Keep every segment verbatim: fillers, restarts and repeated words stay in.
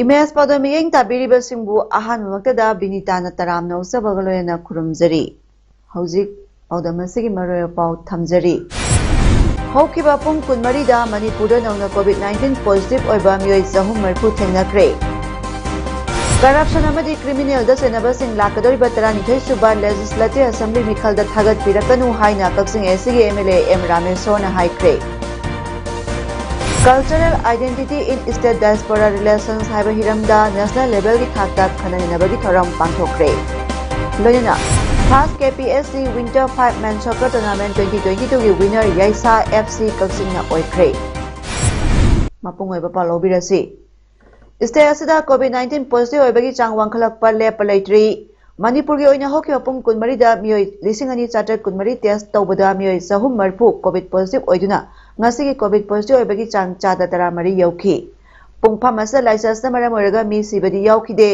Image ꯄꯥꯎꯗꯝ ꯃꯤꯠꯌꯦꯡ ꯇꯥꯕꯤꯔꯤꯕꯁꯤꯡꯕꯨ ꯑꯍꯥꯟꯕꯃꯛꯇꯗ ꯕꯤꯅꯤꯇꯥꯅ ꯇꯔꯥꯝꯅ ꯑꯣꯛꯆꯕꯒ ꯂꯣꯏꯅꯅ ꯈꯨꯔꯨꯝꯖꯔꯤ꯫ ꯍꯧꯖꯤꯛ ꯄꯥꯎꯗꯝ ꯑꯁꯤꯒꯤ ꯃꯔꯨꯑꯣꯏꯕ ꯄꯥꯎ ꯊꯝꯖꯔꯤ꯫ ꯍꯧꯈꯤꯕ ꯄꯨꯡ ꯀꯨꯟꯃꯔꯤꯗ ꯃꯅꯤꯄꯨꯔꯗ ꯅꯧꯅ COVID nineteen positive ꯑꯣꯏꯕ ꯃꯤꯑꯣꯏ ꯆꯍꯨꯝ ꯃꯔꯤꯐꯨ ꯊꯦꯡꯅꯈ꯭ꯔꯦ꯫ Corruption ꯑꯃꯗꯤ criminalꯗ ꯆꯦꯟꯅꯕꯁꯤꯡ ꯂꯥꯛꯀꯗꯧꯔꯤꯕ ꯇꯔꯥꯅꯤꯊꯣꯏ ꯁꯨꯕ Legislative Assembly ꯃꯤꯈꯜꯗ ꯊꯥꯒꯠꯄꯤꯔꯛꯀꯅꯨ ꯍꯥꯏꯅ ꯀꯛꯆꯤꯡ ACꯒꯤ MLA ꯑꯦꯝ ꯔꯥꯃꯦꯁꯣꯔꯅ ꯍꯥꯏꯈ꯭ꯔꯦ꯫ Cultural Identity in State Diaspora Relations ꯍꯥꯏꯕ ꯍꯤꯔꯝꯗ national levelꯒꯤ ꯊꯥꯛꯇ ꯈꯟꯅ ꯅꯩꯅꯕꯒꯤ ꯊꯧꯔꯝ ꯄꯥꯡꯊꯣꯛꯈ꯭ꯔꯦ꯫ ꯂꯣꯏꯅꯅ first KPSC Winter five Men Soccer Tournament twenty twenty twoꯒꯤ winner ꯌꯥꯏꯁꯥ FC ꯀꯛꯆꯤꯡꯅ ꯑꯣꯏꯈ꯭ꯔꯦ꯫ ꯃꯄꯨꯡ ꯑꯣꯏꯕ ꯄꯥꯎ ꯂꯧꯕꯤꯔꯁꯤ꯫ State ꯑꯁꯤꯗ COVID nineteen positive ꯑꯣꯏꯕꯒꯤ ꯆꯥꯡ ꯋꯥꯡꯈꯠꯂꯛꯄ ꯂꯦꯞꯄ ꯂꯩꯇ꯭ꯔꯤ꯫ ꯃꯅꯤꯄꯨꯔꯒꯤ ꯑꯣꯏꯅ ꯍꯧꯈꯤꯕ ꯄꯨꯡ ꯀꯨꯟꯃꯔꯤꯗ ꯃꯤꯑꯣꯏ ꯂꯤꯁꯤꯡ ꯑꯅꯤ ꯆꯥꯇ꯭ꯔꯦꯠ ꯀꯨꯟꯃꯔꯤ test ꯇꯧꯕꯗ ꯃꯤꯑꯣꯏ ꯆꯍꯨꯝ ꯃꯔꯤꯐꯨ COVID positive ꯑꯣꯏꯗꯨꯅ ꯉꯁꯤꯒꯤ COVID positive ꯑꯣꯏꯕꯒꯤ ꯆꯥꯡ ꯆꯥꯗ ꯇꯔꯥꯃꯔꯤ ꯌꯧꯈꯤ꯫ ꯄꯨꯡꯐꯝ ꯑꯁꯤꯗ ꯂꯥꯏꯆꯠꯅ ꯃꯔꯝ ꯑꯣꯏꯔꯒ ꯃꯤ ꯁꯤꯕꯗꯤ ꯌꯥꯎꯈꯤꯗꯦ꯫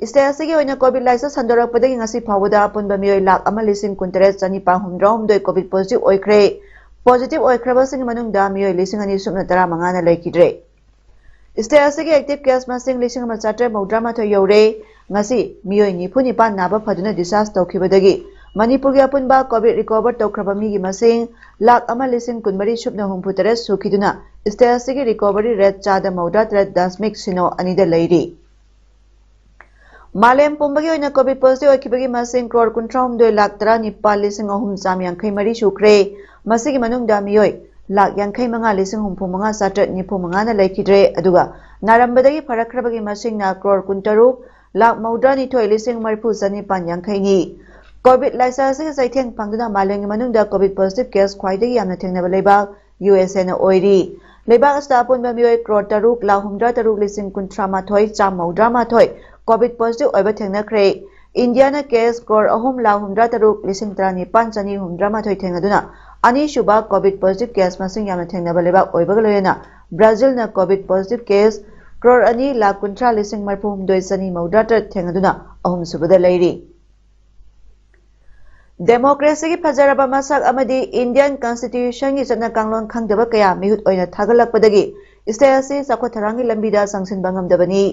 State ꯑꯁꯤꯒꯤ ꯑꯣꯏꯅ COVID ꯂꯥꯏꯆꯠ ꯁꯟꯗꯣꯔꯛꯄꯗꯒꯤ ꯉꯁꯤ ꯐꯥꯎꯕꯗ ꯑꯄꯨꯟꯕ ꯃꯤꯑꯣꯏ ꯂꯥꯈ ꯑꯃ ꯂꯤꯁꯤꯡ ꯀꯨꯟꯇꯔꯦꯠ ꯆꯅꯤꯄꯥꯟ ꯍꯨꯝꯐꯨꯇꯔꯥꯍꯨꯝꯗꯣꯏ COVID positive ꯑꯣꯏꯈ꯭ꯔꯦ꯫ Positive ꯑꯣꯏꯈ꯭ꯔꯕꯁꯤꯡꯒꯤ ꯃꯅꯨꯡꯗ ꯃꯤꯑꯣꯏ ꯂꯤꯁꯤꯡ ꯑꯅꯤ ꯁꯨꯞꯅ ꯇꯔꯥꯃꯉꯥꯅ ꯂꯩꯈꯤꯗ꯭ꯔꯦ꯫ State ꯑꯁꯤꯒꯤ active case ꯃꯁꯤꯡ ꯂꯤꯁꯤꯡ ꯑꯃ ꯆꯥꯇ꯭ꯔꯦꯠ ꯃꯧꯗ꯭ꯔꯥ ꯃꯥꯊꯣꯏ ꯌꯧꯔꯦ꯫ ꯉꯁꯤ ꯃꯤꯑꯣꯏ ꯅꯤꯐꯨ ꯅꯤꯄꯥꯟ ꯅꯥꯕ ꯐꯗꯨꯅ discharge ꯇꯧꯈꯤꯕꯗꯒꯤ ꯃꯅꯤꯄꯨꯔꯒꯤ ꯑꯄꯨꯟꯕ COVID recover ꯇꯧꯈ꯭ꯔꯕ ꯃꯤꯒꯤ ꯃꯁꯤꯡ ꯂꯥꯈ ꯑꯃ ꯂꯤꯁꯤꯡ ꯀꯨꯟꯃꯔꯤ ꯁꯨꯞꯅ ꯍꯨꯝꯐꯨ ꯇꯔꯦꯠ ꯁꯨꯈꯤꯗꯨꯅ state ꯑꯁꯤꯒꯤ recovery rate ꯆꯥꯗ ꯃꯧꯗ꯭ꯔꯥ ꯇꯔꯦꯠ ꯗꯁꯃꯤꯛ ꯁꯤꯅꯣ ꯑꯅꯤꯗ ꯂꯩꯔꯤ꯫ ꯃꯥꯂꯦꯝ ꯄꯨꯝꯕꯒꯤ ꯑꯣꯏꯅ COVID positive ꯑꯣꯏꯈꯤꯕꯒꯤ ꯃꯁꯤꯡ ꯀ꯭ꯔꯣꯔ ꯀꯨꯟꯊ꯭ꯔꯥ ꯍꯨꯝꯗꯣꯏ ꯂꯥꯈ ꯇꯔꯥꯅꯤꯄꯥꯜ ꯂꯤꯁꯤꯡ ꯑꯍꯨꯝ ꯆꯥꯝ ꯌꯥꯡꯈꯩ ꯃꯔꯤ ꯁꯨꯈ꯭ꯔꯦ꯫ ꯃꯁꯤꯒꯤ ꯃꯅꯨꯡꯗ ꯃꯤꯑꯣꯏ ꯂꯥꯈ ꯌꯥꯡꯈꯩ ꯃꯉꯥ ꯂꯤꯁꯤꯡ ꯍꯨꯝꯐꯨ ꯃꯉꯥ ꯆꯥꯇ꯭ꯔꯦꯠ ꯅꯤꯐꯨ ꯃꯉꯥꯅ ꯂꯩꯈꯤꯗ꯭ꯔꯦ, ꯑꯗꯨꯒ ꯅꯥꯔꯝꯕꯗꯒꯤ ꯐꯔꯛꯈ꯭ꯔꯕꯒꯤ ꯃꯁꯤꯡꯅ ꯀ꯭ꯔꯣꯔ ꯀꯨꯟꯇꯔꯨꯛ ꯂꯥꯈ ꯃꯧꯗ꯭ꯔꯥꯅꯤꯊꯣꯏ ꯂꯤꯁꯤꯡ ꯃꯔꯤꯐꯨ ꯆꯅꯤꯄꯥꯟ ꯌꯥꯡꯈꯩꯅꯤ꯫ COVID ꯂꯥꯏꯆꯠ ꯑꯁꯤꯒꯤ ꯆꯩꯊꯦꯡ ꯐꯪꯗꯨꯅ ꯃꯥꯂꯦꯝꯒꯤ ꯃꯅꯨꯡꯗ COVID positive case ꯈ꯭ꯋꯥꯏꯗꯒꯤ ꯌꯥꯝꯅ ꯊꯦꯡꯅꯕ ꯂꯩꯕꯥꯛ ꯌꯨ ꯑꯦꯁ ꯑꯦꯅ ꯑꯣꯏꯔꯤ꯫ ꯂꯩꯕꯥꯛ ꯑꯁꯤꯗ ꯑꯄꯨꯟꯕ ꯃꯤꯑꯣꯏ ꯀ꯭ꯔꯣꯔ ꯇꯔꯨꯛ ꯂꯥꯈ ꯍꯨꯝꯗ꯭ꯔꯥ ꯇꯔꯨꯛ ꯂꯤꯁꯤꯡ ꯀꯨꯟꯊ꯭ꯔꯥ ꯃꯥꯊꯣꯏ ꯆꯥꯝꯃ ꯃꯧꯗ꯭ꯔꯥ ꯃꯥꯊꯣꯏ ꯀꯣꯚꯤꯗ ꯄꯣꯖꯤꯇꯤꯚ ꯑꯣꯏꯕ ꯊꯦꯡꯅꯈ꯭ꯔꯦ꯫ ꯏꯟꯗꯤꯌꯥꯅ ꯀꯦꯁ ꯀ꯭ꯔꯣꯔ ꯑꯍꯨꯝ ꯂꯥꯈ ꯍꯨꯝꯗ꯭ꯔꯥ ꯇꯔꯨꯛ ꯂꯤꯁꯤꯡ ꯇꯔꯥꯅꯤꯄꯥꯟ ꯆꯅꯤ ꯍꯨꯝꯗ꯭ꯔꯥ ꯃꯥꯊꯣꯏ ꯊꯦꯡꯅꯗꯨꯅ ꯑꯅꯤꯁꯨꯕ ꯀꯣꯚꯤꯗ ꯄꯣꯖꯤꯇꯤꯚ ꯀꯦꯁ ꯃꯁꯤꯡ ꯌꯥꯝꯅ ꯊꯦꯡꯅꯕ ꯂꯩꯕꯥꯛ ꯑꯣꯏꯕꯒ ꯂꯣꯏꯅꯅ ꯕ꯭ꯔꯥꯖꯤꯜꯅ ꯀꯣꯚꯤꯗ ꯄꯣꯖꯤꯇꯤꯚ ꯀꯦꯁ ꯀ꯭ꯔꯣꯔ ꯑꯅꯤ ꯂꯥꯈ ꯀꯨꯟꯊ꯭ꯔꯥ ꯂꯤꯁꯤꯡ ꯃꯔꯤꯐꯨ ꯍꯨꯝꯗꯣꯏ ꯆꯅꯤ ꯃꯧꯗ꯭ꯔꯥ ꯇꯔꯦꯠ ꯊꯦꯡꯅꯗꯨꯅ ꯑꯍꯨꯝꯁꯨꯕꯗ ꯂꯩꯔꯤ꯫ ꯗꯦꯃꯣꯀ꯭ꯔꯦꯁꯤꯒꯤ ꯐꯖꯔꯕ ꯃꯁꯛ ꯑꯃꯗꯤ ꯏꯟꯗꯤꯌꯟ ꯀꯟꯁꯇꯤꯇ꯭ꯌꯨꯁꯟꯒꯤ ꯆꯠꯅ ꯀꯥꯡꯂꯣꯟ ꯈꯪꯗꯕ ꯀꯌꯥ ꯃꯤꯍꯨꯠ ꯑꯣꯏꯅ ꯊꯥꯒꯠꯂꯛꯄꯗꯒꯤ ꯁ꯭ꯇꯦꯠ ꯑꯁꯤ ꯆꯥꯎꯈꯠ ꯊꯧꯔꯥꯡꯒꯤ ꯂꯝꯕꯤꯗ ꯆꯪꯁꯤꯟꯕ ꯉꯝꯗꯕꯅꯤ꯫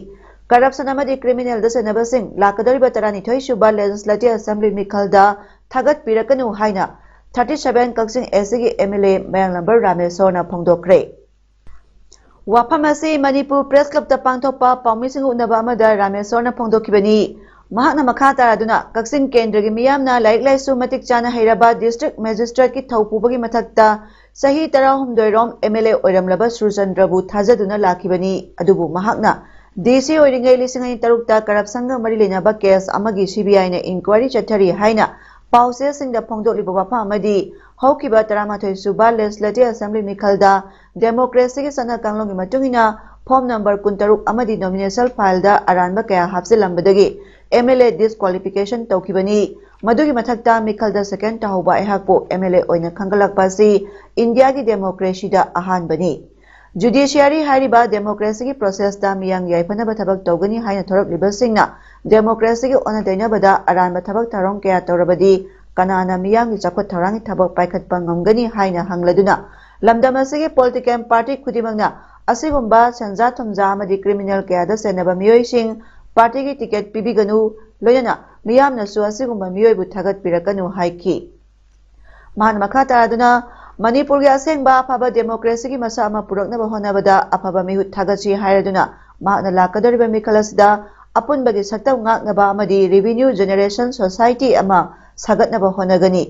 ꯀꯔꯞꯁꯟ ꯑꯃꯗꯤ ꯀ꯭ꯔꯤꯃꯤꯅꯦꯜꯗ ꯆꯩꯅꯕꯁꯤꯡ ꯂꯥꯛꯀꯗꯧꯔꯤꯕ ꯇꯔꯥꯅꯤꯊꯣꯏ ꯁꯨꯕ ꯂꯦꯖꯤꯁꯂꯦꯇꯤꯚ ꯑꯦꯁꯦꯝꯕ꯭ꯂꯤ ꯃꯤꯈꯜꯗ ꯊꯥꯒꯠꯄꯤꯔꯛꯀꯅꯨ ꯍꯥꯏꯅ ꯊꯥꯔꯇꯤ ꯁꯚꯦꯟ ꯀꯛꯆꯤꯡ ꯑꯦꯁ ꯁꯤꯒꯤ ꯑꯦꯝ ꯑꯦꯜ ꯑꯦ ꯃꯌꯥꯡꯂꯝꯕꯝ ꯔꯥꯃꯦꯁꯣꯔꯅ ꯐꯣꯡꯗꯣꯛꯈ꯭ꯔꯦ꯫ ꯋꯥꯐꯝ ꯑꯁꯤ ꯃꯅꯤꯄꯨꯔ ꯄ꯭ꯔꯦꯁ ꯀ꯭ꯂꯕꯇ ꯄꯥꯡꯊꯣꯛꯄ ꯄꯥꯎꯃꯤꯁꯤꯡ ꯎꯅꯕ ꯑꯃꯗ ꯔꯥꯃꯦꯁꯣꯔꯅ ꯐꯣꯡꯗꯣꯛꯈꯤꯕꯅꯤ꯫ ꯃꯍꯥꯛꯅ ꯃꯈꯥ ꯇꯥꯔꯗꯨꯅ, ꯀꯛꯆꯤꯡ ꯀꯦꯟꯗ꯭ꯔꯒꯤ ꯃꯤꯌꯥꯝꯅ ꯂꯥꯏꯔꯤꯛ ꯂꯥꯏꯁꯨ ꯃꯇꯤꯛ ꯆꯥꯅ ꯍꯩꯔꯕ ꯗꯤꯁꯇ꯭ꯔꯤꯛ ꯃꯦꯖꯤꯁꯇ꯭ꯔꯦꯠꯀꯤ ꯊꯧ ꯄꯨꯕꯒꯤ ꯃꯊꯛꯇ ꯆꯍꯤ ꯇꯔꯥꯍꯨꯝꯗꯣꯏ ꯔꯣꯝ ꯑꯦꯝ ꯑꯦꯜ ꯑꯦ ꯑꯣꯏꯔꯝꯂꯕ ꯁꯨꯔꯆꯟꯗ꯭ꯔꯕꯨ ꯊꯥꯖꯗꯨꯅ ꯂꯥꯛꯈꯤꯕꯅꯤ꯫ ꯑꯗꯨꯕꯨ ꯃꯍꯥꯛꯅ ꯗꯤ ꯁꯤ ꯑꯣꯏꯔꯤꯉꯩ ꯂꯤꯁꯤꯡ ꯑꯅꯤ ꯇꯔꯨꯛꯇ ꯀꯔꯞꯁꯟꯒ ꯃꯔꯤ ꯂꯩꯅꯕ ꯀꯦꯁ ꯑꯃꯒꯤ ꯁꯤ ꯕꯤ ꯑꯥꯏꯅ ꯏꯟꯀ꯭ꯋꯥꯏꯔꯤ ꯆꯠꯊꯔꯤ ꯍꯥꯏꯅ ꯄꯥꯎꯆꯦꯁꯤꯡꯗ ꯐꯣꯡꯗꯣꯛꯂꯤꯕ ꯋꯥꯐꯝ ꯑꯃꯗꯤ ꯍꯧꯈꯤꯕ ꯇꯔꯥꯃꯥꯊꯣꯏ ꯁꯨꯕ ꯂꯦꯖꯤꯁꯂꯦꯇꯤꯚ ꯑꯦꯁꯦꯝꯕ꯭ꯂꯤ ꯃꯤꯈꯜꯗ ꯗꯦꯃꯣꯀ꯭ꯔꯦꯁꯤꯒꯤ ꯆꯠꯅ ꯀꯥꯡꯂꯣꯟꯒꯤ ꯃꯇꯨꯡ ꯏꯟꯅ ꯐꯣꯔꯝ ꯅꯝꯕꯔ ꯀꯨꯟꯇꯔꯨꯛ ꯑꯃꯗꯤ ꯅꯣꯃꯤꯅꯦꯁꯟ ꯐꯥꯏꯜꯗ ꯑꯔꯥꯟꯕ ꯀꯌꯥ ꯍꯥꯞꯆꯤꯜꯂꯝꯕꯗꯒꯤ ꯑꯦꯝ ꯑꯦꯜ ꯑꯦ ꯗꯤꯁꯀ꯭ꯋꯥꯂꯤꯐꯤꯀꯦꯁꯟ ꯇꯧꯈꯤꯕꯅꯤ꯫ ꯃꯗꯨꯒꯤ ꯃꯊꯛꯇ ꯃꯤꯈꯜꯗ ꯁꯦꯀꯦꯟ ꯇꯥꯍꯧꯕ ꯑꯩꯍꯥꯛꯄꯨ ꯑꯦꯝ ꯑꯦꯜ ꯑꯦ ꯑꯣꯏꯅ ꯈꯟꯒꯠꯂꯛꯄ ꯑꯁꯤ ꯏꯟꯗꯤꯌꯥꯒꯤ ꯗꯦꯃꯣꯀ꯭ꯔꯦꯁꯤꯗ ꯑꯍꯥꯟꯕꯅꯤ꯫ ꯖꯨꯗꯤꯁꯤꯌꯥꯔꯤ ꯍꯥꯏꯔꯤꯕ ꯗꯦꯃꯣꯀ꯭ꯔꯦꯁꯤꯒꯤ ꯄ꯭ꯔꯣꯁꯦꯁꯇ ꯃꯤꯌꯥꯝ ꯌꯥꯏꯐꯅꯕ ꯊꯕꯛ ꯇꯧꯒꯅꯤ ꯍꯥꯏꯅ ꯊꯣꯔꯛꯂꯤꯕꯁꯤꯡꯅ ꯗꯦꯃꯣꯀ꯭ꯔꯦꯁꯤꯒꯤ ꯑꯣꯟꯅ ꯇꯩꯅꯕꯗ ꯑꯔꯥꯟꯕ ꯊꯕꯛ ꯊꯧꯔꯝ ꯀꯌꯥ ꯇꯧꯔꯕꯗꯤ ꯀꯅꯥꯅ ꯃꯤꯌꯥꯝꯒꯤ ꯆꯥꯎꯈꯠ ꯊꯧꯔꯥꯡꯒꯤ ꯊꯕꯛ ꯄꯥꯏꯈꯠꯄ ꯉꯝꯒꯅꯤ ꯍꯥꯏꯅ ꯍꯪꯂꯗꯨꯅ, ꯂꯝꯗꯝ ꯑꯁꯤꯒꯤ ꯄꯣꯂꯤꯇꯤꯀꯦꯜ ꯄꯥꯔꯇꯤ ꯈꯨꯗꯤꯡꯃꯛꯅ ꯑꯁꯤꯒꯨꯝꯕ ꯁꯦꯟꯖꯥ ꯊꯨꯝꯖꯥ ꯑꯃꯗꯤ ꯀ꯭ꯔꯤꯃꯤꯅꯦꯜ ꯀꯌꯥꯗ ꯆꯩꯅꯕ ꯃꯤꯑꯣꯏꯁꯤꯡ ꯄꯥꯔꯇꯤꯒꯤ ꯇꯤꯀꯦꯠ ꯄꯤꯕꯤꯒꯅꯨ, ꯂꯣꯏꯅꯅ ꯃꯤꯌꯥꯝꯅꯁꯨ ꯑꯁꯤꯒꯨꯝꯕ ꯃꯤꯑꯣꯏꯕꯨ ꯊꯥꯒꯠꯄꯤꯔꯛꯀꯅꯨ ꯍꯥꯏꯈꯤ꯫ ꯃꯍꯥꯛꯅ ꯃꯈꯥ ꯇꯥꯔꯗꯨꯅ, ꯃꯅꯤꯄꯨꯔꯒꯤ ꯑꯁꯦꯡꯕ ꯑꯐꯕ ꯗꯦꯃꯣꯀ꯭ꯔꯦꯁꯤꯒꯤ ꯃꯁꯛ ꯑꯃ ꯄꯨꯔꯛꯅꯕ ꯍꯣꯠꯅꯕꯗ ꯑꯐꯕ ꯃꯤꯍꯨꯠ ꯊꯥꯒꯠꯁꯤ ꯍꯥꯏꯔꯗꯨꯅ, ꯃꯍꯥꯛꯅ ꯂꯥꯛꯀꯗꯧꯔꯤꯕ ꯃꯤꯈꯜ ꯑꯁꯤꯗ ꯑꯄꯨꯟꯕꯒꯤ ꯁꯛꯇꯝ ꯉꯥꯛꯅꯕ ꯑꯃꯗꯤ ꯔꯦꯚꯤꯅ꯭ꯌꯨ ꯖꯦꯅꯦꯔꯦꯁꯟ ꯁꯣꯁꯥꯏꯇꯤ ꯑꯃ ꯁꯥꯒꯠꯅꯕ ꯍꯣꯠꯅꯒꯅꯤ꯫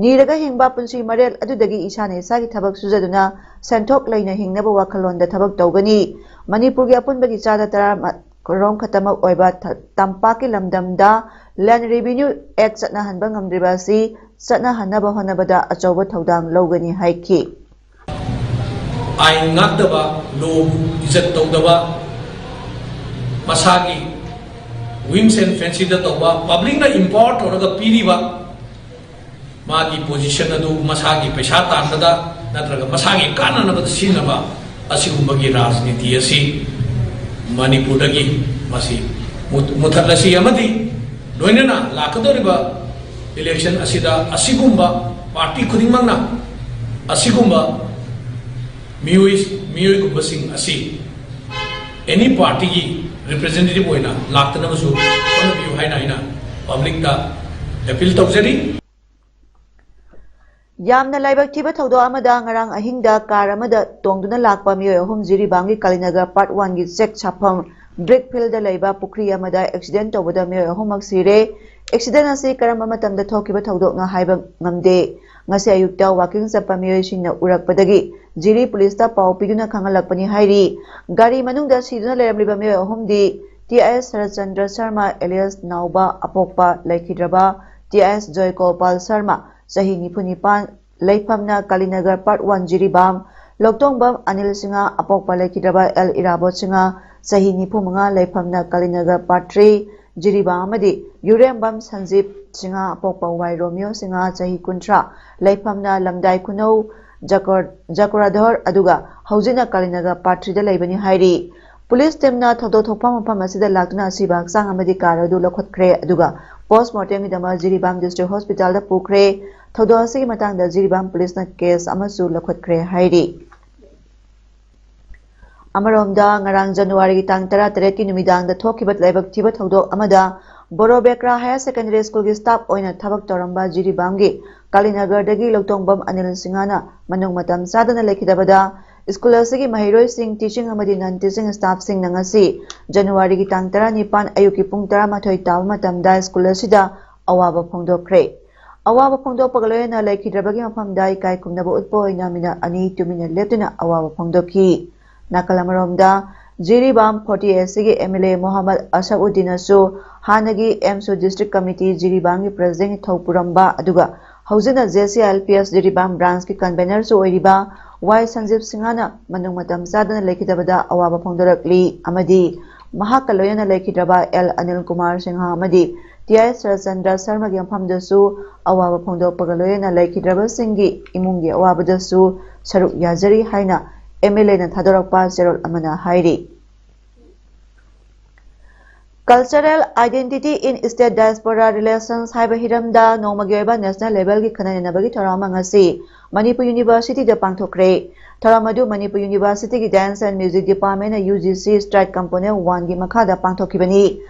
ꯅꯤꯔꯒ ꯍꯤꯡꯕ ꯄꯨꯟꯁꯤ ꯃꯔꯦꯜ ꯑꯗꯨꯗꯒꯤ ꯏꯁꯥꯅ ꯏꯁꯥꯒꯤ ꯊꯕꯛ ꯁꯨꯖꯗꯨꯅ ꯁꯦꯟꯊꯣꯛ ꯂꯩꯅ ꯍꯤꯡꯅꯕ ꯋꯥꯈꯜꯂꯣꯟꯗ ꯊꯕꯛ ꯇꯧꯒꯅꯤ꯫ ꯃꯅꯤꯄꯨꯔꯒꯤ ꯑꯄꯨꯟꯕꯒꯤ ꯆꯥꯗ ꯇꯔꯥ ꯔꯣꯝ ꯈꯛꯇꯃꯛ ꯑꯣꯏꯕ ꯊ-, ꯇꯝꯄꯥꯛꯀꯤ ꯂꯝꯗꯝꯗ ꯂꯦꯟ ꯔꯦꯚꯤꯅ꯭ꯌꯨ ꯑꯦꯛ ꯆꯠꯅꯍꯟꯕ ꯉꯝꯗ꯭ꯔꯤꯕ ꯑꯁꯤ ꯆꯠꯅꯍꯟꯅꯕ ꯍꯣꯠꯅꯕꯗ ꯑꯆꯧꯕ ꯊꯧꯗꯥꯡ ꯂꯧꯒꯅꯤ ꯍꯥꯏꯈꯤ꯫ ꯑꯥꯏꯟ ꯉꯥꯛꯇꯕ, ꯂꯣꯕꯨ ꯏꯖꯠ ꯇꯧꯗꯕ, ꯃꯁꯥꯒꯤ whims and fancyꯗ ꯇꯧꯕ, ꯄꯕ꯭ꯂꯤꯛꯅ empower ꯇꯧꯔꯒ ꯄꯤꯔꯤꯕ ꯃꯥꯒꯤ position ꯑꯗꯨ ꯃꯁꯥꯒꯤ ꯄꯩꯁꯥ ꯇꯥꯟꯕꯗ ꯅꯠꯇ꯭ꯔꯒ ꯃꯁꯥꯒꯤ ꯀꯥꯟꯅꯅꯕꯗ ꯁꯤꯖꯤꯟꯅꯕ, ꯑꯁꯤꯒꯨꯝꯕꯒꯤ ꯔꯥꯖꯅꯤꯇꯤ ꯑꯁꯤ ꯃꯅꯤꯄꯨꯔꯗꯒꯤ ꯃꯁꯤ ꯃꯨꯠ-, ꯃꯨꯊꯠꯂꯁꯤ ꯑꯃꯗꯤ ꯂꯣꯏꯅꯅ ꯂꯥꯛꯀꯗꯧꯔꯤꯕ election ꯑꯁꯤꯗ ꯑꯁꯤꯒꯨꯝꯕ party ꯈꯨꯗꯤꯡꯃꯛꯅ ꯑꯁꯤꯒꯨꯝꯕ ꯃꯤꯑꯣꯏ, ꯃꯤꯑꯣꯏꯒꯨꯝꯕꯁꯤꯡ ꯑꯁꯤ any partyꯒꯤ representative ꯑꯣꯏꯅ ꯂꯥꯛꯇꯅꯕꯁꯨ ꯍꯣꯠꯅꯕꯤꯌꯨ ꯍꯥꯏꯅ ꯑꯩꯅ publicꯇ appeal ꯇꯧꯖꯔꯤ꯫ ꯌꯥꯝꯅ ꯂꯥꯏꯕꯛ ꯊꯤꯕ ꯊꯧꯗꯣꯛ ꯑꯃꯗ ꯉꯔꯥꯡ ꯑꯍꯤꯡꯗ ꯀꯥꯔ ꯑꯃꯗ ꯇꯣꯡꯗꯨꯅ ꯂꯥꯛꯄ ꯃꯤꯑꯣꯏ ꯑꯍꯨꯝ ꯖꯤꯔꯤꯕꯥꯝꯒꯤ ꯀꯥꯂꯤꯅꯒꯔ part oneꯒꯤ ꯆꯦꯛ ꯁꯥꯐꯝ brick fieldꯗ ꯂꯩꯕ ꯄꯨꯈ꯭ꯔꯤ ꯑꯃꯗ accident ꯇꯧꯕꯗ ꯃꯤꯑꯣꯏ ꯑꯍꯨꯝꯃꯛ ꯁꯤꯔꯦ꯫ Accident ꯑꯁꯤ ꯀꯔꯝꯕ ꯃꯇꯝꯗ ꯊꯣꯛꯈꯤꯕ ꯊꯧꯗꯣꯛꯅꯣ ꯍꯥꯏꯕ ꯉꯝꯗꯦ꯫ ꯉꯁꯤ ꯑꯌꯨꯛꯇ walking ꯆꯠꯄ ꯃꯤꯑꯣꯏꯁꯤꯡꯅ ꯎꯔꯛꯄꯗꯒꯤ ꯖꯤꯔꯤ ꯄꯨꯂꯤꯁꯇ ꯄꯥꯎ ꯄꯤꯗꯨꯅ ꯈꯪꯍꯜꯂꯛꯄꯅꯤ ꯍꯥꯏꯔꯤ꯫ ꯒꯥꯔꯤ ꯃꯅꯨꯡꯗ ꯁꯤꯗꯨꯅ ꯂꯩꯔꯝꯂꯤꯕ ꯃꯤꯑꯣꯏ ꯑꯍꯨꯝꯗꯤ T I S Saratchandra Sharma alias ꯅꯥꯎꯕ, ꯑꯄꯣꯛꯄ ꯂꯩꯈꯤꯗ꯭ꯔꯕ T I S ꯖꯣꯏꯒꯣꯄꯥꯜ ꯁꯔꯃ, ꯆꯍꯤ ꯅꯤꯐꯨ ꯅꯤꯄꯥꯟ, ꯂꯩꯐꯝꯅ ꯀꯥꯂꯤꯅꯒꯔ part one ꯖꯤꯔꯤꯕꯥꯝ, ꯂꯧꯇꯣꯡꯕꯝ ꯑꯅꯤꯜ ꯁꯤꯡꯍ, ꯑꯄꯣꯛꯄ ꯂꯩꯈꯤꯗ꯭ꯔꯕ ꯑꯦꯜ ꯏꯔꯥꯕꯣꯠ ꯁꯤꯡꯍ, ꯆꯍꯤ ꯅꯤꯐꯨ ꯃꯉꯥ, ꯂꯩꯐꯝꯅ ꯀꯥꯂꯤꯅꯒꯔ part three ꯖꯤꯔꯤꯕꯥꯝ, ꯑꯃꯗꯤ ꯌꯨꯔꯦꯝꯕꯝ ꯁꯟꯖꯤꯞ ꯁꯤꯡꯍ, ꯑꯄꯣꯛꯄ ꯋꯥꯏ ꯔꯣꯃꯤꯌꯣ ꯁꯤꯡꯍ, ꯆꯍꯤ ꯀꯨꯟꯊ꯭ꯔꯥ, ꯂꯩꯐꯝꯅ ꯂꯝꯗꯥꯏ ꯈꯨꯅꯧ ꯖꯀꯣꯔ-, ꯖꯀꯣꯔꯥꯙꯣꯔ, ꯑꯗꯨꯒ ꯍꯧꯖꯤꯛꯅ ꯀꯥꯂꯤꯅꯒꯔ part threeꯗ ꯂꯩꯕꯅꯤ ꯍꯥꯏꯔꯤ꯫ ꯄꯨꯂꯤꯁ ꯇꯤꯝꯅ ꯊꯧꯗꯣꯛ ꯊꯣꯛꯐꯝ ꯃꯐꯝ ꯑꯁꯤꯗ ꯂꯥꯛꯇꯨꯅ ꯑꯁꯤꯕ ꯍꯛꯆꯥꯡ ꯑꯃꯗꯤ ꯀꯥꯔ ꯑꯗꯨ ꯂꯧꯈꯠꯈ꯭ꯔꯦ, ꯑꯗꯨꯒ post mortemꯒꯤꯗꯃꯛ ꯖꯤꯔꯤꯕꯥꯝ district hospitalꯗ ꯄꯨꯈ꯭ꯔꯦ꯫ ꯊꯧꯗꯣꯛ ꯑꯁꯤꯒꯤ ꯃꯇꯥꯡꯗ ꯖꯤꯔꯤꯕꯥꯝ ꯄꯨꯂꯤꯁꯅ case ꯑꯃꯁꯨ ꯂꯧꯈꯠꯈ꯭ꯔꯦ ꯍꯥꯏꯔꯤ꯫ ꯑꯃꯔꯣꯝꯗ, ꯉꯔꯥꯡ ꯖꯅꯋꯥꯔꯤꯒꯤ ꯇꯥꯡ ꯇꯔꯥꯇꯔꯦꯠꯀꯤ ꯅꯨꯃꯤꯗꯥꯡꯗ ꯊꯣꯛꯈꯤꯕ ꯂꯥꯏꯕꯛ ꯊꯤꯕ ꯊꯧꯗꯣꯛ ꯑꯃꯗ ꯕꯣꯔꯣ ꯕꯦꯀ꯭ꯔꯥ Higher Secondary Schoolꯒꯤ staff ꯑꯣꯏꯅ ꯊꯕꯛ ꯇꯧꯔꯝꯕ ꯖꯤꯔꯤꯕꯥꯝꯒꯤ ꯀꯥꯂꯤꯅꯒꯔꯗꯒꯤ ꯂꯧꯇꯣꯡꯕꯝ ꯑꯅꯤꯜ ꯁꯤꯡꯍꯅ ꯃꯅꯨꯡ ꯃꯇꯝ ꯆꯥꯗꯅ ꯂꯩꯈꯤꯗꯕꯗ school ꯑꯁꯤꯒꯤ ꯃꯍꯩꯔꯣꯏꯁꯤꯡ, teaching ꯑꯃꯗꯤ non teaching staffꯁꯤꯡꯅ ꯉꯁꯤ ꯖꯅꯋꯥꯔꯤꯒꯤ ꯇꯥꯡ ꯇꯔꯥꯅꯤꯄꯥꯟ ꯑꯌꯨꯛꯀꯤ ꯄꯨꯡ ꯇꯔꯥꯃꯥꯊꯣꯏ ꯇꯥꯕ ꯃꯇꯝꯗ school ꯑꯁꯤꯗ ꯑꯋꯥꯕ ꯐꯣꯡꯗꯣꯛꯈ꯭ꯔꯦ꯫ ꯑꯋꯥꯕ ꯐꯣꯡꯗꯣꯛꯄꯒ ꯂꯣꯏꯅꯅ ꯂꯩꯈꯤꯗ꯭ꯔꯕꯒꯤ ꯃꯐꯝꯗ ꯏꯀꯥꯏ ꯈꯨꯝꯅꯕ ꯎꯠꯄ ꯑꯣꯏꯅ minute ꯑꯅꯤ ꯇꯨꯃꯤꯟꯅ ꯂꯦꯞꯇꯨꯅ ꯑꯋꯥꯕ ꯐꯣꯡꯗꯣꯛꯈꯤ꯫ ꯅꯥꯀꯜ ꯑꯃꯔꯣꯝꯗ, Jiribam forty A Cꯒꯤ MLA Mohammad ꯑꯁꯥꯎꯗꯤꯟꯅꯁꯨ ꯍꯥꯟꯅꯒꯤ ꯑꯦꯝꯁꯨ district committee ꯖꯤꯔꯤꯕꯥꯝꯒꯤ presidentꯒꯤ ꯊꯧ ꯄꯨꯔꯝꯕ, ꯑꯗꯨꯒ ꯍꯧꯖꯤꯛꯅ JCILPS ꯖꯤꯔꯤꯕꯥꯝ branchꯀꯤ convenerꯁꯨ ꯑꯣꯏꯔꯤꯕ ꯋꯥꯏ ꯁꯟꯖꯤꯕ ꯁꯤꯡꯍꯅ ꯃꯅꯨꯡ ꯃꯇꯝ ꯆꯥꯗꯅ ꯂꯩꯈꯤꯗꯕꯗ ꯑꯋꯥꯕ ꯐꯣꯡꯗꯣꯔꯛꯂꯤ ꯑꯃꯗꯤ ꯃꯍꯥꯛꯀ ꯂꯣꯏꯅꯅ ꯂꯩꯈꯤꯗ꯭ꯔꯕ ꯑꯦꯜ ꯑꯅꯤꯜ ꯀꯨꯃꯥꯔ ꯁꯤꯡꯍ ꯑꯃꯗꯤ ꯇꯤ ꯑꯥꯏ ꯁꯔꯠꯆꯟꯗ꯭ꯔ ꯁꯔꯃꯒꯤ ꯃꯐꯝꯗꯁꯨ ꯑꯋꯥꯕ ꯐꯣꯡꯗꯣꯛꯄꯒ ꯂꯣꯏꯅꯅ ꯂꯩꯈꯤꯗ꯭ꯔꯕꯁꯤꯡꯒꯤ ꯏꯃꯨꯡꯒꯤ ꯑꯋꯥꯕꯗꯁꯨ ꯁꯔꯨꯛ ꯌꯥꯖꯔꯤ ꯍꯥꯏꯅ ꯑꯦꯝ ꯑꯦꯜ ꯑꯦꯅ ꯊꯥꯗꯣꯔꯛꯄ ꯆꯦꯔꯣꯜ ꯑꯃꯅ ꯍꯥꯏꯔꯤ꯫ Cultural Identity in State Diaspora Relations ꯍꯥꯏꯕ ꯍꯤꯔꯝꯗ ꯅꯣꯡꯃꯒꯤ ꯑꯣꯏꯕ ꯅꯦꯁꯅꯦꯜ ꯂꯦꯚꯦꯜꯒꯤ ꯈꯟꯅ ꯅꯩꯅꯕꯒꯤ ꯊꯧꯔꯝ ꯑꯃ ꯉꯁꯤ ꯃꯅꯤꯄꯨꯔ ꯌꯨꯅꯤꯚꯔꯁꯤꯇꯤꯗ ꯄꯥꯡꯊꯣꯛꯈ꯭ꯔꯦ꯫ ꯊꯧꯔꯝ ꯑꯗꯨ ꯃꯅꯤꯄꯨꯔ ꯌꯨꯅꯤꯚꯔꯁꯤꯇꯤꯒꯤ Dance and Music Department ꯅ U G C Strike Component one ꯒꯤ ꯃꯈꯥꯗ ꯄꯥꯡꯊꯣꯛꯈꯤꯕꯅꯤ꯫